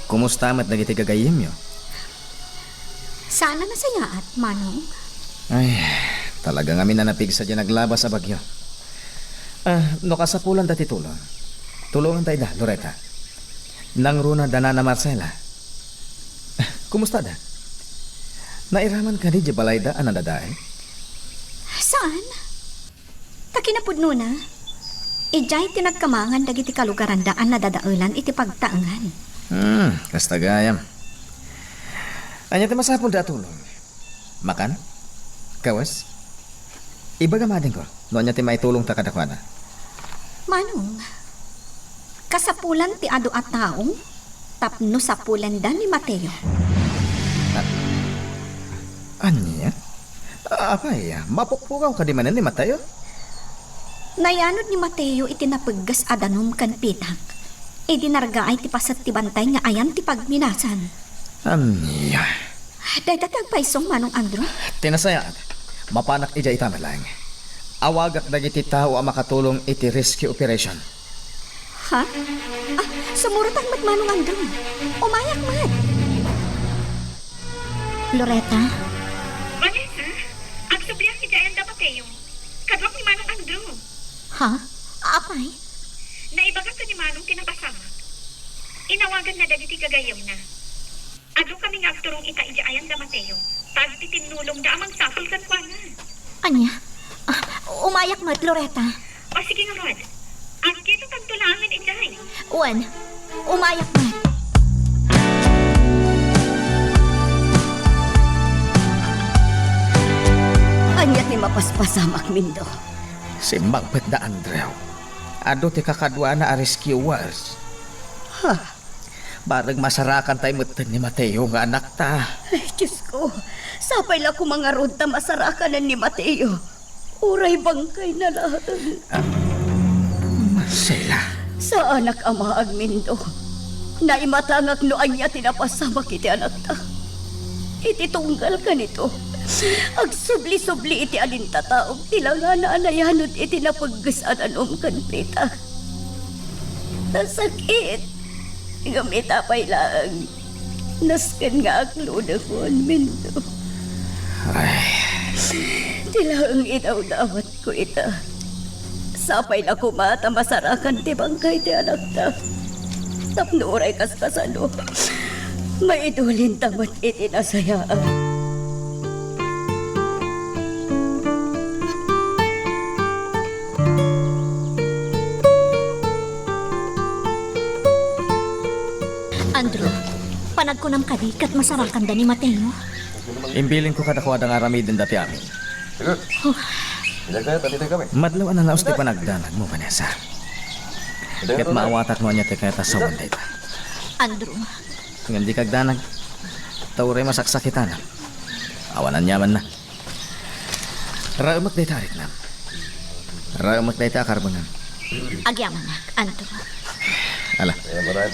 Kumusta met dagiti gagayyemyo? Saan a nasayaat, Manong. Ay, talaga ngamin a napigsa diay naglabas a bagyo. Ah, no kasapulanda ti tulong, tulonganta ida, Loretta. Nangruna da Nana Marcela. Ah, kumusta da? Nairaman kadi diay balayda a nadadael? Saan? Ta kinapudnona, idiay ti nagkamangan dagiti kalugaranda a nadadaelan iti pagtaengan. Hmm, kasta gayam. Ania ti masapulda a tulong? Makan? Kawes? Ibagam adingko no ania ti maitulongta kadakuada. Manong, kasapulan ti adu a tao tapno sapulenda ni Mateo. A-, ania? Apay, mapukpukaw kadi manen ni Mateo? Nayanod ni Mateo iti napegges a danum ken pitak idi nargaay ti paset ti bantay nga ayan ti pagminasan. Ania? Dayta ti agpayso, Manong Andrew? Ti nasayaat, mapanak idiay ita met laeng. Awagak dagiti tao a makatulong iti rescue operation. Ha? Ah, sumurotak met, Manong Andrew. Umayak met. Loretta? Vanessa, agsubliak iti ayan da Mateo. Kaduak ni Manong Andrew. Ha? Apay? Naibagak ken ni Manong ti napasamak. Inawaganna dagiti gagayyemna. Adukami nga agturong ita idiay ayan da Mateo, ta agtitinnulongda a mangsapul kenkuana. Ania? Ah, umayak met, Loretta. O, sige ngarud. Agkitatanto laengen idiay. Wen, umayak met. Ania ti mapaspasamak, Mindo? Simmangpet da Andrew. Adu ti kakaduana a rescuers. Ha? Bareng masarakantay metten ni Mateo nga anakta. Ay, Diosko, sapay la koma ngarud ta masarakanen ni Mateo. Uray bangkayna laeng. Ah, Marcela. Saanak a maagmindo. Naimatangak no ania ti napasamak iti anakta. Iti tunggal kanito, agsubli-subli iti alintataok ti langana a nayanod iti napegges a danum ken pitak. Nasakit. Ngem ita pay laeng, nasken nga aklodekon, Mindo. Ay. Ti laeng idawdawatko ita. Sapay la koma ta masarakan ti bangkay ti anakta. Tapno uray kaskasano, maidulinta met iti nasayaat. Andrew, panagkunam kadi ket masarakanda ni Mateo? Imbilinko kadakuada nga aramidenda ti amin. Madlaw a nalaos ti panagdanagmo, Vanessa. Ket maawatak no ania ti kayat a sawen dayta. Andrew. Ngem dika agdanag, ta uray masaksakitanak. Awan aniamanna. Raemek dayta a riknam. Raemek dayta a karbonam. Agyamanak, Andrew. Ala,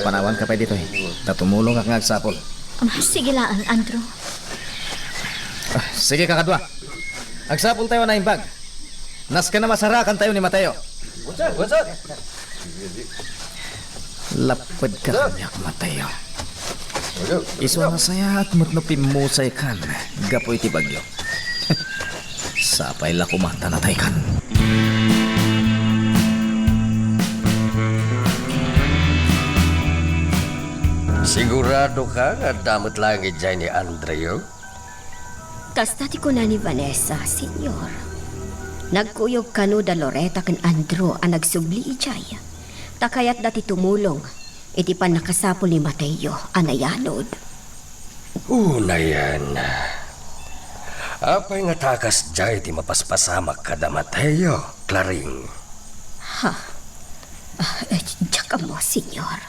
panawanka pay ditoy, ta tumulongak nga agsapul. Ah, sige laeng, Andrew. Ah, sige, kakadua. Agsapultayo a naimbag. Nasken a masarakantayo ni Mateo. Lapedka kaniak, Mateo. Isu a nasayaat met no pimmusaykan gapu iti bagyo. Sapay la koma ta nataykan. Siguradoka nga adda met laeng idiay ni Andrew? Kasta ti kuna ni Vanessa, Señor. Nagkuyog kano da Loretta ken Andrew a nagsubli idiay, ta kayatda ti tumulong iti pannakasapul ni Mateo a nayanod. Unayen, Apay ngata a kasdiay ti mapaspasamak kada Mateo, Claring? Ha? Ah, eh, diak ammo, Senyor.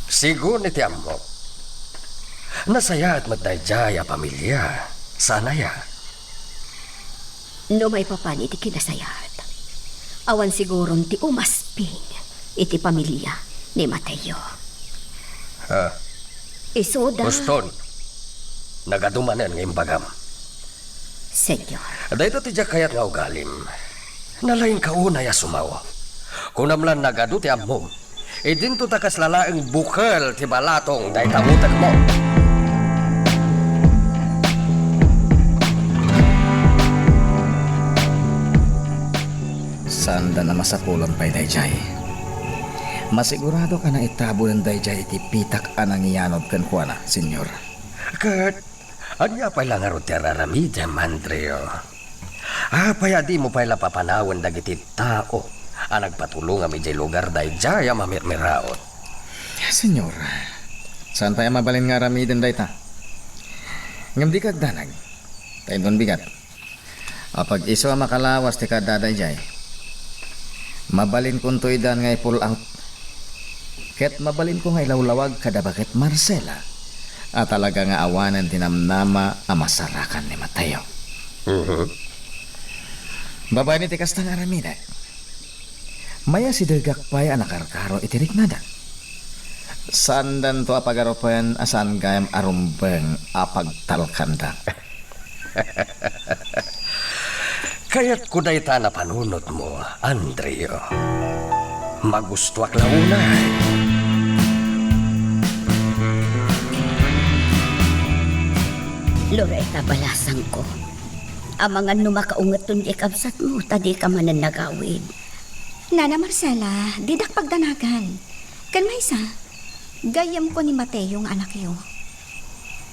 Sigun iti ammok, nasayaat met daydiay a pamilia, saan aya? No maipapan iti kinasayaat, awan siguron ti umasping iti pamilia ni Mateo. Ah. Isuda. Uston, nagadu manen nga imbagam. Senyor. Dayta ti diak kayat nga ugalim. Nalaingka unay a sumaw. Kunam la nagadu ti ammom. Idinto ta kasla laeng bukel ti balatong dayta utekmo. Saanda a masapulon pay daydiay. Masiguradok a naitabunen daydiay iti pitak a nangyanud kenkuana, Senyor. Ket ania pay la ngarud ti ar-aramidem, Andrew? Apay a dimo pay la papanawen dagiti tao a nagpatulongam idiay lugar daydiay a mamirmiraot? Senyor, saan pay a mabalin nga aramiden dayta? Ngem dika agdanag, ta inton bigat, apag-isu a makalawas ti kaadda daydiay, mabalinkonto idan nga ipul-out. Ket mabalinko nga ilawlawag kada baket Marcela a talaga nga awanen ti namnama a masarakan ni Mateo. Mhm. Babaen iti kasta nga aramidek, mayasidegak pay a nakarkaro iti riknada. Saandanto a pagarupen a saan gayam a rumbeng a pagtalkanda. Kayatko dayta a napanunotmo, Andrew. Magustoak la unay. Loretta, balasangko. Amangan no makaungeton ti kabsatmo, ta dika manen nagawid. Nana Marcela, didak pagdanagan. Ken maysa, gayyemko ni Mateo nga anakyo.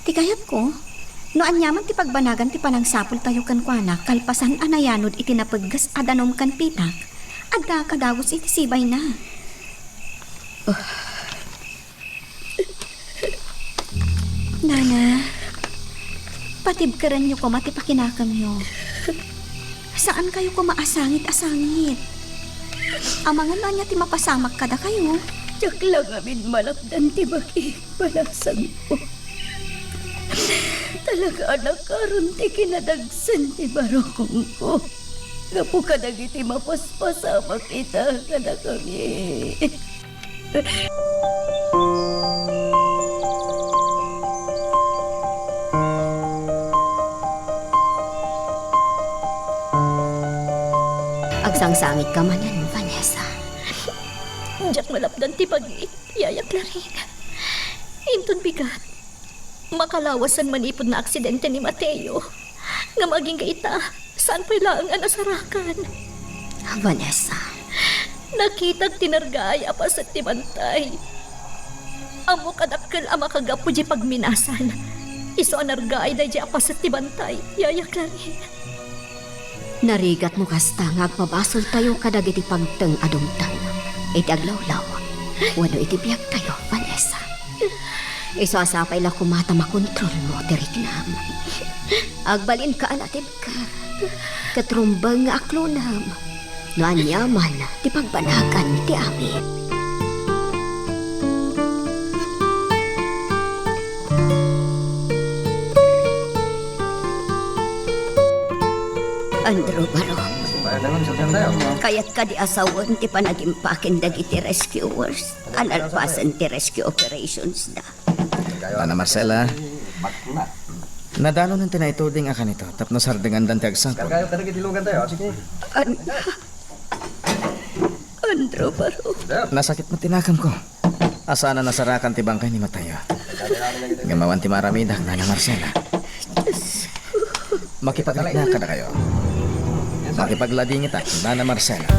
Ti kayatko, no aniaman ti pagbanagan ti panangsapultayo kenkuana kalpasan a nayanod iti napegges a danum ken pitak, addaak a dagus iti sibayna. Nana, patibkerenyo koma ti pakinakemyo. Saankayo koma a sangit a sangit. Amangan no ania ti mapasamak kadakayo. Diak la ngamin malapdan ti bakik, balasangko. Talaga a nakaron ti kinadagsen ti barukongko gapu kadagiti mapaspasamak ita kadakami. Agsangsangitka manen, Vanessa. Diak malapdan ti bagik, Yaya Clarin. Inton bigat, makalawasan manipud naaksidente ni Mateo. Ngem agingga ita, saan pay laeng a nasarakan. Vanessa. Nakitak ti nargaay a paset ti bantay. Ammok a dakkel a makagapu diay pagminasan. Isu a nargaay daydiay a paset ti bantay, Yaya Clarin. Narigat no kasta nga agpabasoltayo kadagiti pagteng a dumteng iti aglawlaw wenno iti biagtayo, Vanessa. Isu a sapay la koma ta makontrolmo ti riknam. Agbalinka a natibker ket rumbeng nga aklonam no aniaman ti pagbanagan ti amin. Andrew Barong, kayat kadi a sawen ti panagimpaken dagiti rescuers a nalpasen ti rescue operations da. Nana Marcela, nadalonen ti naituding a kanito tapno sardengandan ti agsapul. An-, Andrew Barong. Nasakit met ti nakemko a saan a nasarakan ti bangkay ni Mateo. Ngem awan ti maaramidak, Nana Marcela. Makipagriknak kadakayo. Makipagladingitak, Nana Marcela.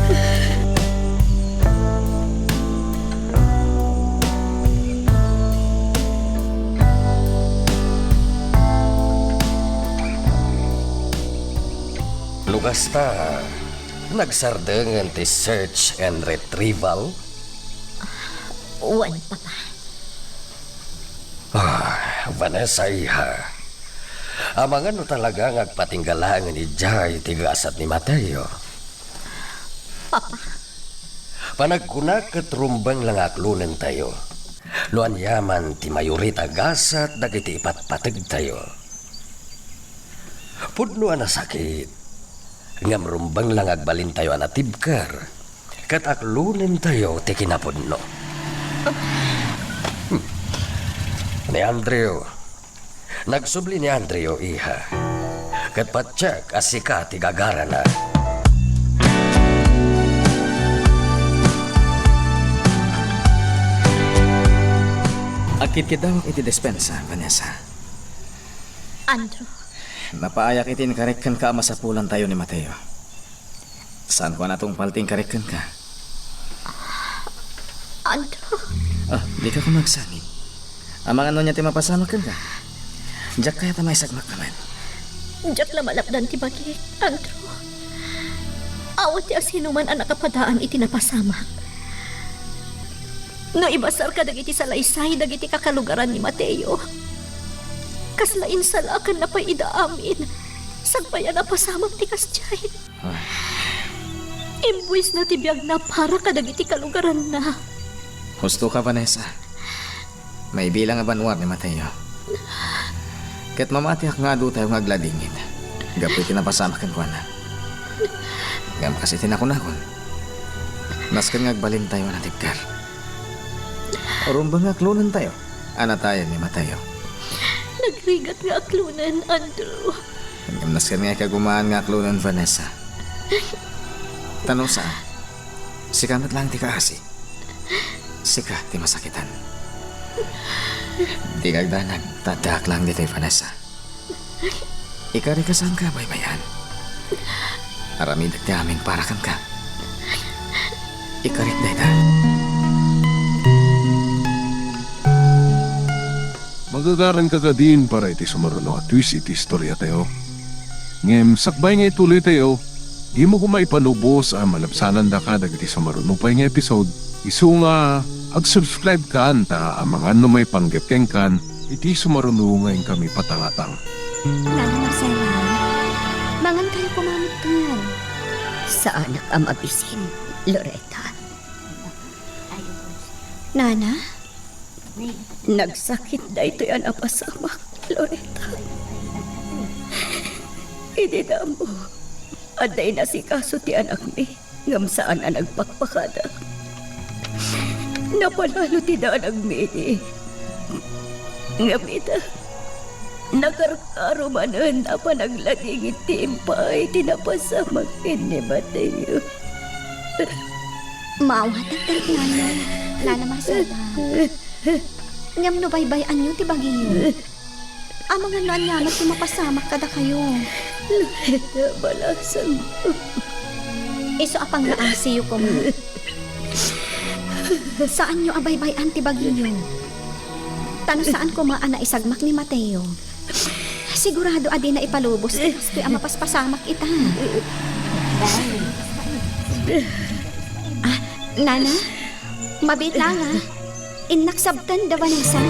No kasta, nagsardengen ti search and retrieval? Wen, Papa. Ah, Vanessa, iha. Amangan no talaga nga agpatingga laengen idiay ti gasat ni Mateo. Papa. Panagkunak ket rumbeng la nga aklonentayo no aniaman ti mayuri ta gasat dagiti ipatpategtayo. Pudno a nasakit, ngem rumbeng la nga agbalintayo a natibker, ket aklonentayo ti kinapudno. Hmm. Ni Andrew, nagsubli ni Andrew, iha, ket patiek a sika ti gagarana. Agkidkiddawak iti despensa, Vanessa. Andrew. Napaayak iti inkarik kenka a masapulantayo ni Mateo. Saanko a natungpal ti inkarik kenka. Andrew. Ah, dika koma agsangit. Amangan no ania ti mapasamak kenka. Diak kayat a maisagmakka met. Diak la malapdan ti bagik, Andrew. Awan ti asinoman a nakapadaan iti napasamak. No ibasar kadagiti salaysay dagiti kakalugaran ni Mateo, kasla insalakanna pay ida amin, sakbay a napasamak ti kasdiay. Ay. Imbuisna ti biagna para kadagiti kalugaranna. Husto ka, Vanessa. Maibilang a banua ni Mateo. Ket mamatiak nga adutayo nga agladingit gapu iti napasamak kenkuana. Ngem kas iti nakunakon, nasken nga agbalintayo a natibker. Rumbeng nga aklonentayo a natayen ni Mateo. Nagrigat nga aklonen, Andrew. Ngem nasken nga ikagumaan nga aklonen, Vanessa. Ta no saan, sika met laeng ti kaasi. Sika ti masakitan. Dika agdanag, ta addaak laeng ditoy, Vanessa. Ikarika, saanka a baybay-an. Aramidek ti amin para kenka. Ikarik dayta. Magagaranka kadin para iti sumaruno a twist iti istoriatayo. Ngem sakbay nga ituloytayo, dimo koma ipanubos a malabsanandaka dagiti sumaruno pay nga episode, isu nga ag-subscribe kan ta amangan no maipanggep kenkan iti sumaruno nga inkami patangatang. Nana Marcela, mangan kayo koma metten. Saanak a mabisin, Loretta. Nana? Nagsakit daytoy a napasamak, Loretta. Idi damo, adda inasikaso ti anakmi, ngem saan a nagpakpakada. Napalalo ti daan agmidi. Ngem ita, nakarkaro manen a panagladingit ti impaay ti napasamak ken ni Mateo. Maawatak, Nana, Nana Marcela. Ngem no baybay-anyo ti bagiyo, amangan no ania met ti mapasamak kadakayo. Loretta, balasanko. Isu a pangngaasiyo koma. Saanyo a baybay-an ti bagiyo. Ta no saan koma a naisagmak ni Mateo, sigurado a dina ipalubos ti kastoy a mapaspasamak ita. Ah, Nana, mabiit laeng, ah. Innak sabten da Vanessa.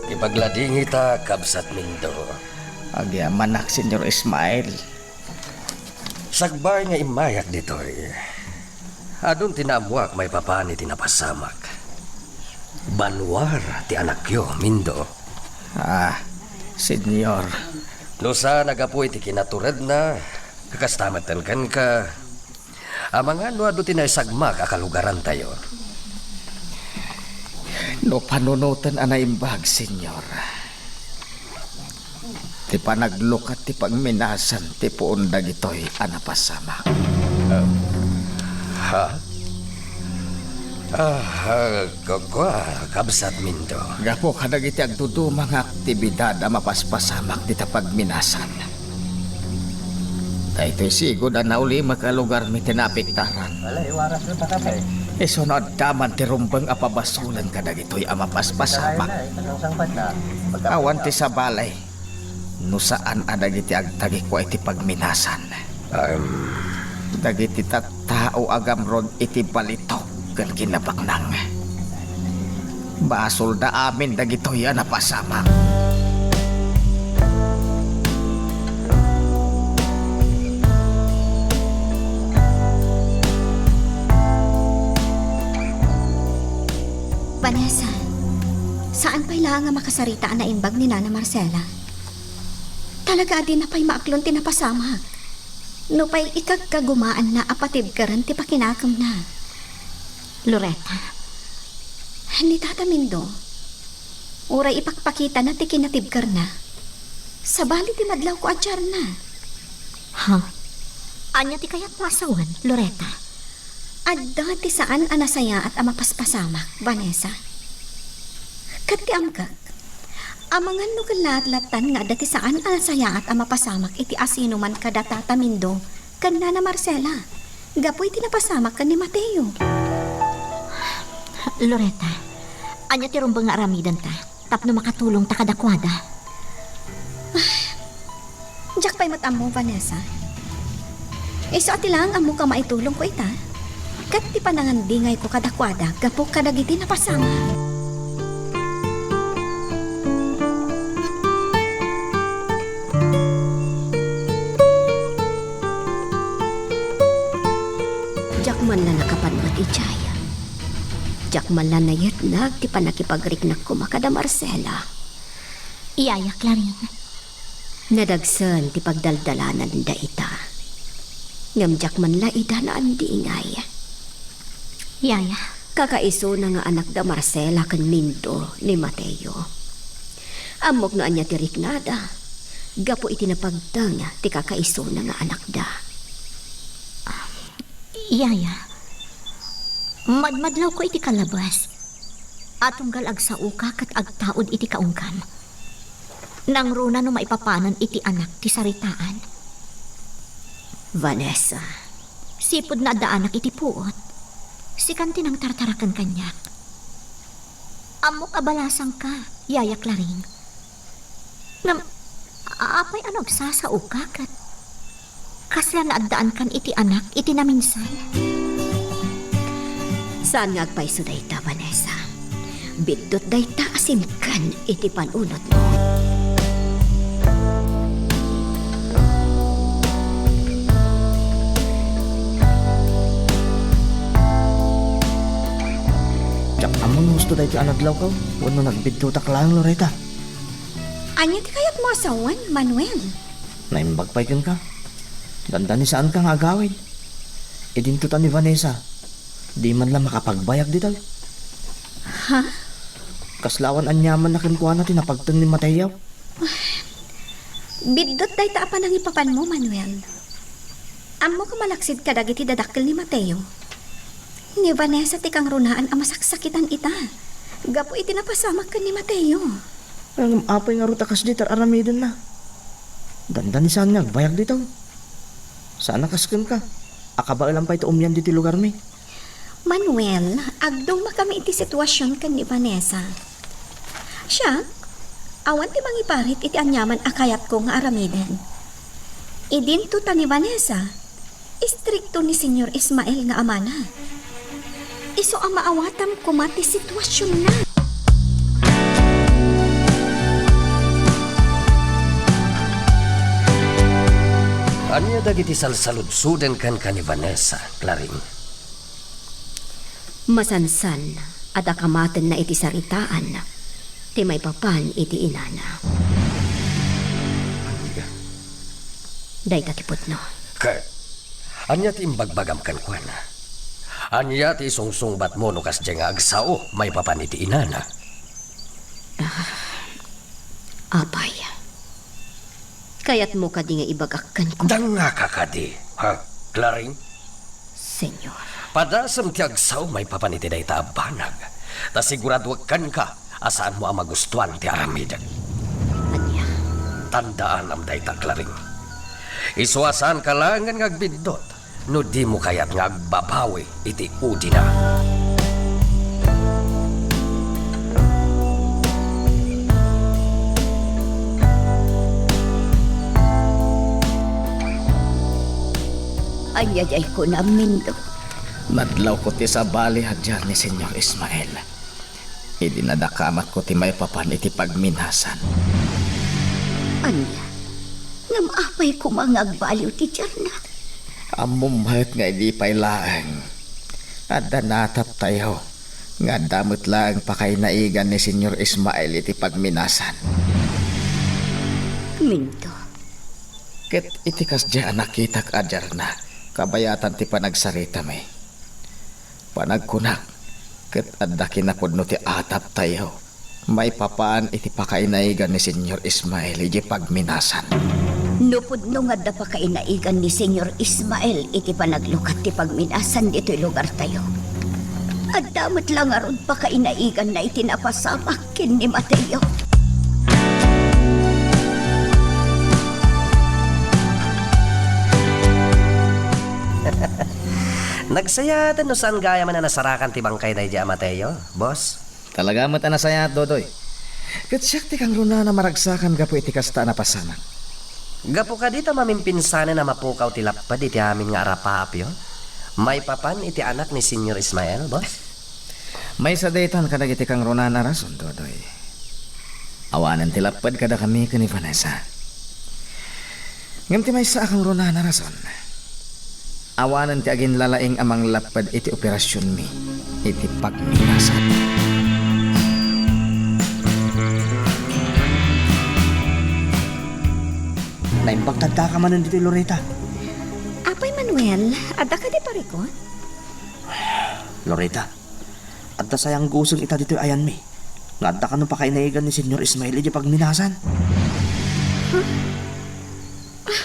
Ipagladingita, Kabsat Mindo. Agyamanak, Señor Ismael. Sakbay nga immayak ditoy, adun ti naammoak maipapan iti napasamak. Banwar ti anakyo, Mindo. Ah, Señor. No saan a gapu iti kinaturedna, kakasta metten kenka, amangan no adu ti naisagmak a kalugarantayo. No panunoten a naimbag, Señor, ti panaglukat ti pagminasan ti puon dagitoy a napasamak. Ha? Ah, ah, kua, Kabsat Mindo. Gapu kadagiti agduduma nga aktibidad a mapaspasamak dita pagminasan. Daytoy sigud a naulimek a lugarmi ti naapektaran. Wala, iwaras na ta kami. Isu no adda man ti rumbeng a pabasolen kadagitoy a mapaspasamak. Awan ti sabali no saan a dagiti agtagikua iti pagminasan. Em, Dagiti tattao a gamron iti balitok ken kinabaknang. Basolda amin dagitoy a napasamak. Vanessa, saan pay laeng a makasarita a naimbag ni Nana Marcela. Talaga a dina pay maaklon ti napasamak. Nupay ikagkagumaanna a patibkeren ti pakinakemna. Loretta. Ni Tata Mindo, uray ipakpakitana ti kinatibkerna, sabali ti madlawko a tiarna. Ha? Ania ti kayatmo a sawen, Loretta? Adda ti saan a nasayaat a mapaspasamak, Vanessa. Ket ti amkak, amangan no kellaat lattan nga adda ti saan a nasayaat a mapasamak iti asinoman kada Tata Mindo ken Nana Marcela gapu iti napasamak ken ni Mateo. Loretta, ania ti rumbeng nga aramidenta tapno makatulongta kadakuada? Diak pay met ammo, Vanessa. Isu a ti laeng ammo nga maitulongko ita, ket ti panangandingayko kadakuada gapu kadagiti napasamak. Diak man la nakapan met idiay. Diak man la nayetnag ti pannakipagriknak koma kada Marcela. Yaya Clarin. Nadagsen ti pagdaldalananda ita. Ngem diak man la ida naandingay. Yaya. Kakaisuna nga anakda Marcela ken Mindo ni Mateo. Ammok no ania ti riknada gapu iti napagteng ti kakaisuna nga anakda. Yaya, madmadlawko iti kalabas a tunggal agsaoka ket agtaud iti kaunggam. Nangruna no maipapanen iti anak ti saritaan. Vanessa. Sipud naaddaanak iti puot, sikan ti nangtartaraken kaniak. Ammok a balasangka, Yaya Clarin. Ngem, apay a no agsasaoka ket kasla naaddaankan iti anak iti naminsan? Saan nga agpayso dayta, Vanessa. Biddut dayta a simken iti panunotmo. Diak ammo no husto daytoy a nadlawko wenno nagbiddutak laeng, Loretta. Ania ti kayatmo a sawen, Manuel? Naimbag pay kenka. Dandanisaanka nga agawid. Idinto ta ni Vanessa, di man la makapagbayag ditoy. Ha? Kasla awan aniamanna kenkuana ti napagteng ni Mateo. Biddut dayta a panangipapanmo, Manuel. Ammok a malaksid kadagiti dadakkel ni Mateo. Ni Vanessa ti kangrunaan a masaksakitan ita gapu iti napasamak ken ni Mateo. Ngem apay ngarud a kasdi ti ar-aramidenna? Dandanisaanna nga agbayag ditoy. Saan a kas kenka a kabaelan pay ti umian ditoy lugarmi. Manuel, agdumakami iti situasion ken ni Vanessa. Siak, awan ti mangiparit iti aniaman a kayatko nga aramiden. Idinto ta ni Vanessa, istrikto ni Señor Ismael nga amana. Isu a maawatam koma ti situasionna. Ania dagiti salsaludsoden kenka ni Vanessa, Clarin? Masansan, adda kamatenna iti saritaan ti maipapan iti inana. Ania? Dayta ti pudno. Ket ania ti imbagbagam kenkuana? Ania ti isungsungbatmo no kasdiay nga agsao maipapan iti inana? Ah, apay. Kayatmo kadi nga ibagak kenkuana? Dangngaka kadi, ha, Clarin? Señor. Padasem ti agsao maipapan iti dayta a banag, ta siguradoek kenka a saanmo a magustuan ti aramidek. Ania? Tandaanam dayta, Clarin. Isu a saanka laengen nga agbiddut no dimo kayat nga agbabawi iti udina. Ania diay kunam, Mindo? Nadlawko ti sabali a diar ni Señor Ismael idi nadakamatko ti maipapan iti pagminasan. Ania? Ngem apay koma nga agbaliw ti diarna? Ammom met nga idi pay laeng, adda nataptayo nga adda met laeng pakainaigan ni Señor Ismael iti pagminasan. Mindo. Ket iti kasdiay a nakitak a diarna, kabayatan ti panagsaritami. Panagkunak, ket adda kinapudno ti ataptayo maipapan iti pakainaigan ni Señor Ismael idiay pagminasan. No pudno nga adda pakainaigan ni Señor Ismael iti panaglukat ti pagminasan ditoy lugartayo, adda met la ngarud pakainaiganna iti napasamak ken ni Mateo. Nagsayaaten no saan gayam a nasarakan ti bangkayna idiay a Mateo, boss? Talaga met a nasayaat, Dodoy. Ket siak ti kangrunaan a maragsakan gapu iti kasta a napasamak. Gapu kadi ta mamimpinsanen a mapukaw ti lapped iti amin nga arapaapyo maipapan iti anak ni Señor Ismael, boss? Maysa daytan kadagiti kangrunaan a rason, Dodoy. Awanen ti lapped kadakami ken ni Vanessa. Ngem ti maysa a kangrunaan a rason, awanen ti aginlalaing a manglapped iti operasionmi iti pagminasan. Naimbag ta addaka manen ditoy, Loreta. Apay Manuel, adda kadi parikut? Loreta, adda sayangguseng ita ditoy ayanmi nga adda kano pakainaigan ni Señor Ismael idiay pagminasan. Huh? Ah,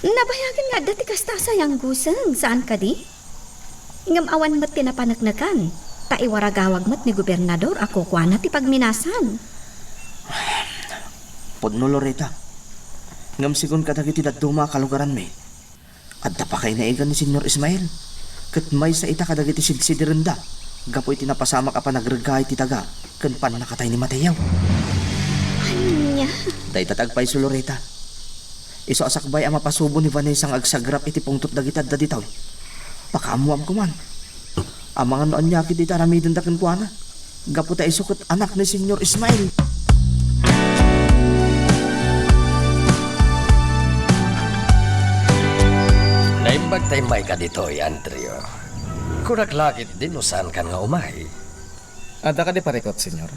nabayagen nga adda ti kasta a sayangguseng, saan kadi? Ngem awan met ti napaneknekan, ta iwaragawag met ni gobernador a kukuana ti pagminasan. Pudno, Loreta. Ngem sigun kadagiti dadduma a kalugaranmi, adda pakainaigan ni Señor Ismael, ket maysa ita kadagiti sidsidirenda gapu iti napasamak a panagreggaay ti daga ken pannakatay ni Mateo. Ania? Dayta ti agpayso, Loreta. Isu a sakbay a mapasubo ni Vanessa nga agsagrap iti pungtot dagiti adda ditoy, pakaammoam koman. Amangan no ania ketdi ti aramidenda kenkuana, gapu ta isu ket anak ni Señor Ismael. Naimbag ta immayka ditoy, Andrew. Kunak la ketdi no saankan nga umay. Adda kadi parikut, Señor?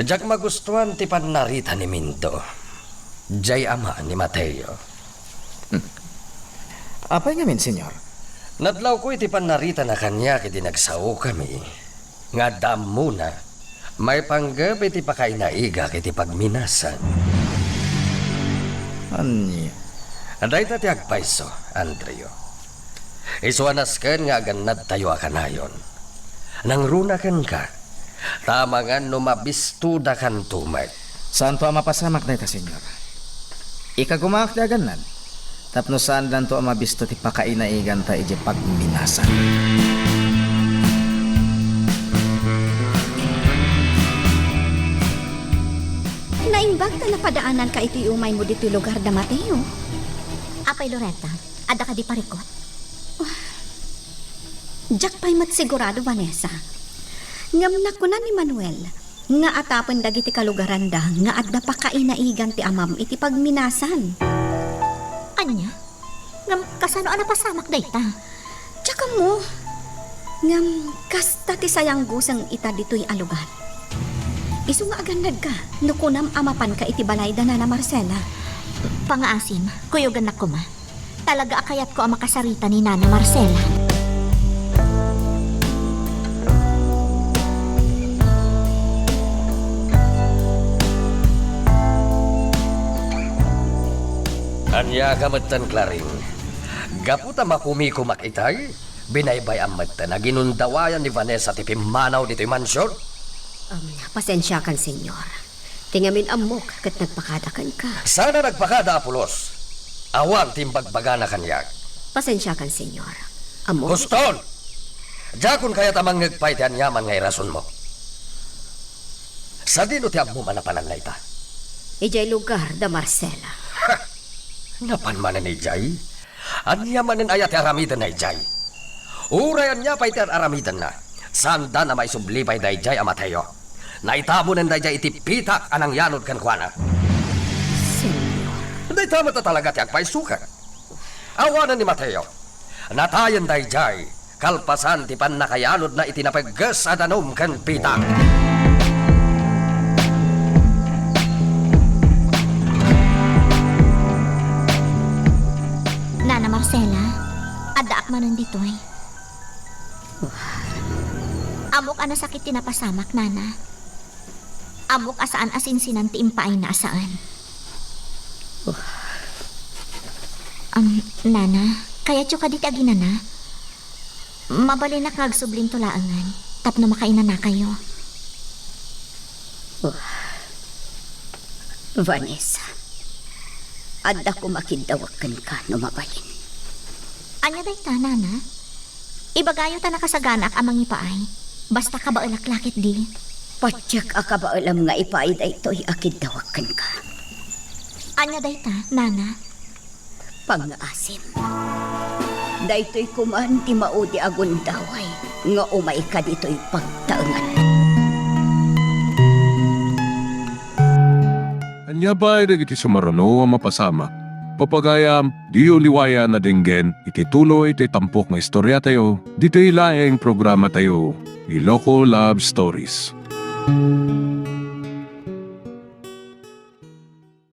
Diak magustuan ti pannarita ni Mindo, jay ama ni Mateo. Hmm. Apay ngamin, Señor? Nadlawko iti pannaritana kaniak idi nagsaokami nga adda ammona maipanggep iti pakainaigak iti pagminasan. Ania? Dayta ti agpayso, Andrew. Isu a nasken nga agannadtayo a kanayon. Nangruna kenka, ta amangan no mabistodakanto met. Saanto a mapasamak dayta, Señor. Ikagumaak ti agannad, tapno saandanto a mabisto ti pakainaiganta idiay pagminasan. Naimbag ta napadaananka iti umaymo ditoy lugar da Mateo. Apay Loreta, adda kadi parikut? Diak pay met sigurado, Vanessa. Ngem nakuna ni Manuel nga atapen dagiti kalugaranda nga adda pakainaigan ti amam iti pagminasan. Ania? Ngem kasano a napasamak dayta? Diak ammo. Ngem kasta ti sayangguseng ita ditoy a lugar. Isu nga agannadka no kunam a mapanka iti balay da Nana Marcela. Pangaasim, kuyogannak koma. Talaga a kayatko a makasarita ni Nana Marcela. Ania ka metten, Clarin? Gapu ta makumikomak itay, binaybay-am metten a ginundawayan ni Vanessa ti pimmanaw ditoy mansion? Um, pasensiakan, Señor. Ti ngamin ammok ket nagpakada kenka. Saan a nagpakada, Apolos. Awan ti imbagbagana kaniak. Pasensiakan, Señor. Ammok. Huston! Diakon kayat a mangngeg pay ti aniaman nga irasonmo. Sadino ti ammom a napananna ita? Idiay lugar da Marcela. Ha! Napan manen idiay? Ania manen aya ti aramiden daydiay? Uray ania pay ti ar-aramidenna, saandan a maisubli pay daydiay a Mateo. Naitamonen daydiay iti pitak a nangyanud kenkuana. Señor. Dayta met a talaga ti agpaisokan. Awanen ni Mateo. Natayen daydiay, kalpasan ti pannakayanodna iti napegges a danum ken pitak. Nana Marcela, addaak manen ditoy. Ammok a nasakit ti napasamak, Nana. Ammok a saan a sinsinan ti impaayna a saan. Am, Nana, kayatyo kadi ti aginana? Mabalinnak nga agsublinto laengen tapno makainanakayo. Vanessa, adda koma kiddawek kenka no mabalin. Ania dayta, Nana? Ibagayo ta nakasaganaak a mangipaay. Basta kabaelak la ketdi. Patiek a kabaelam nga ipaay daytoy a kiddawek kenka. Ania dayta, Nana? Pangngaasim. Daytoy koman ti maudi a gundaway nga umayka ditoy pagtaengan. Ania pay dagiti sumaruno a mapasamak? Pagayam, diyo liwayan a denggen iti tuloy ti tampok nga istoriatayo ditoy laeng programatayo, Iloko Love Stories.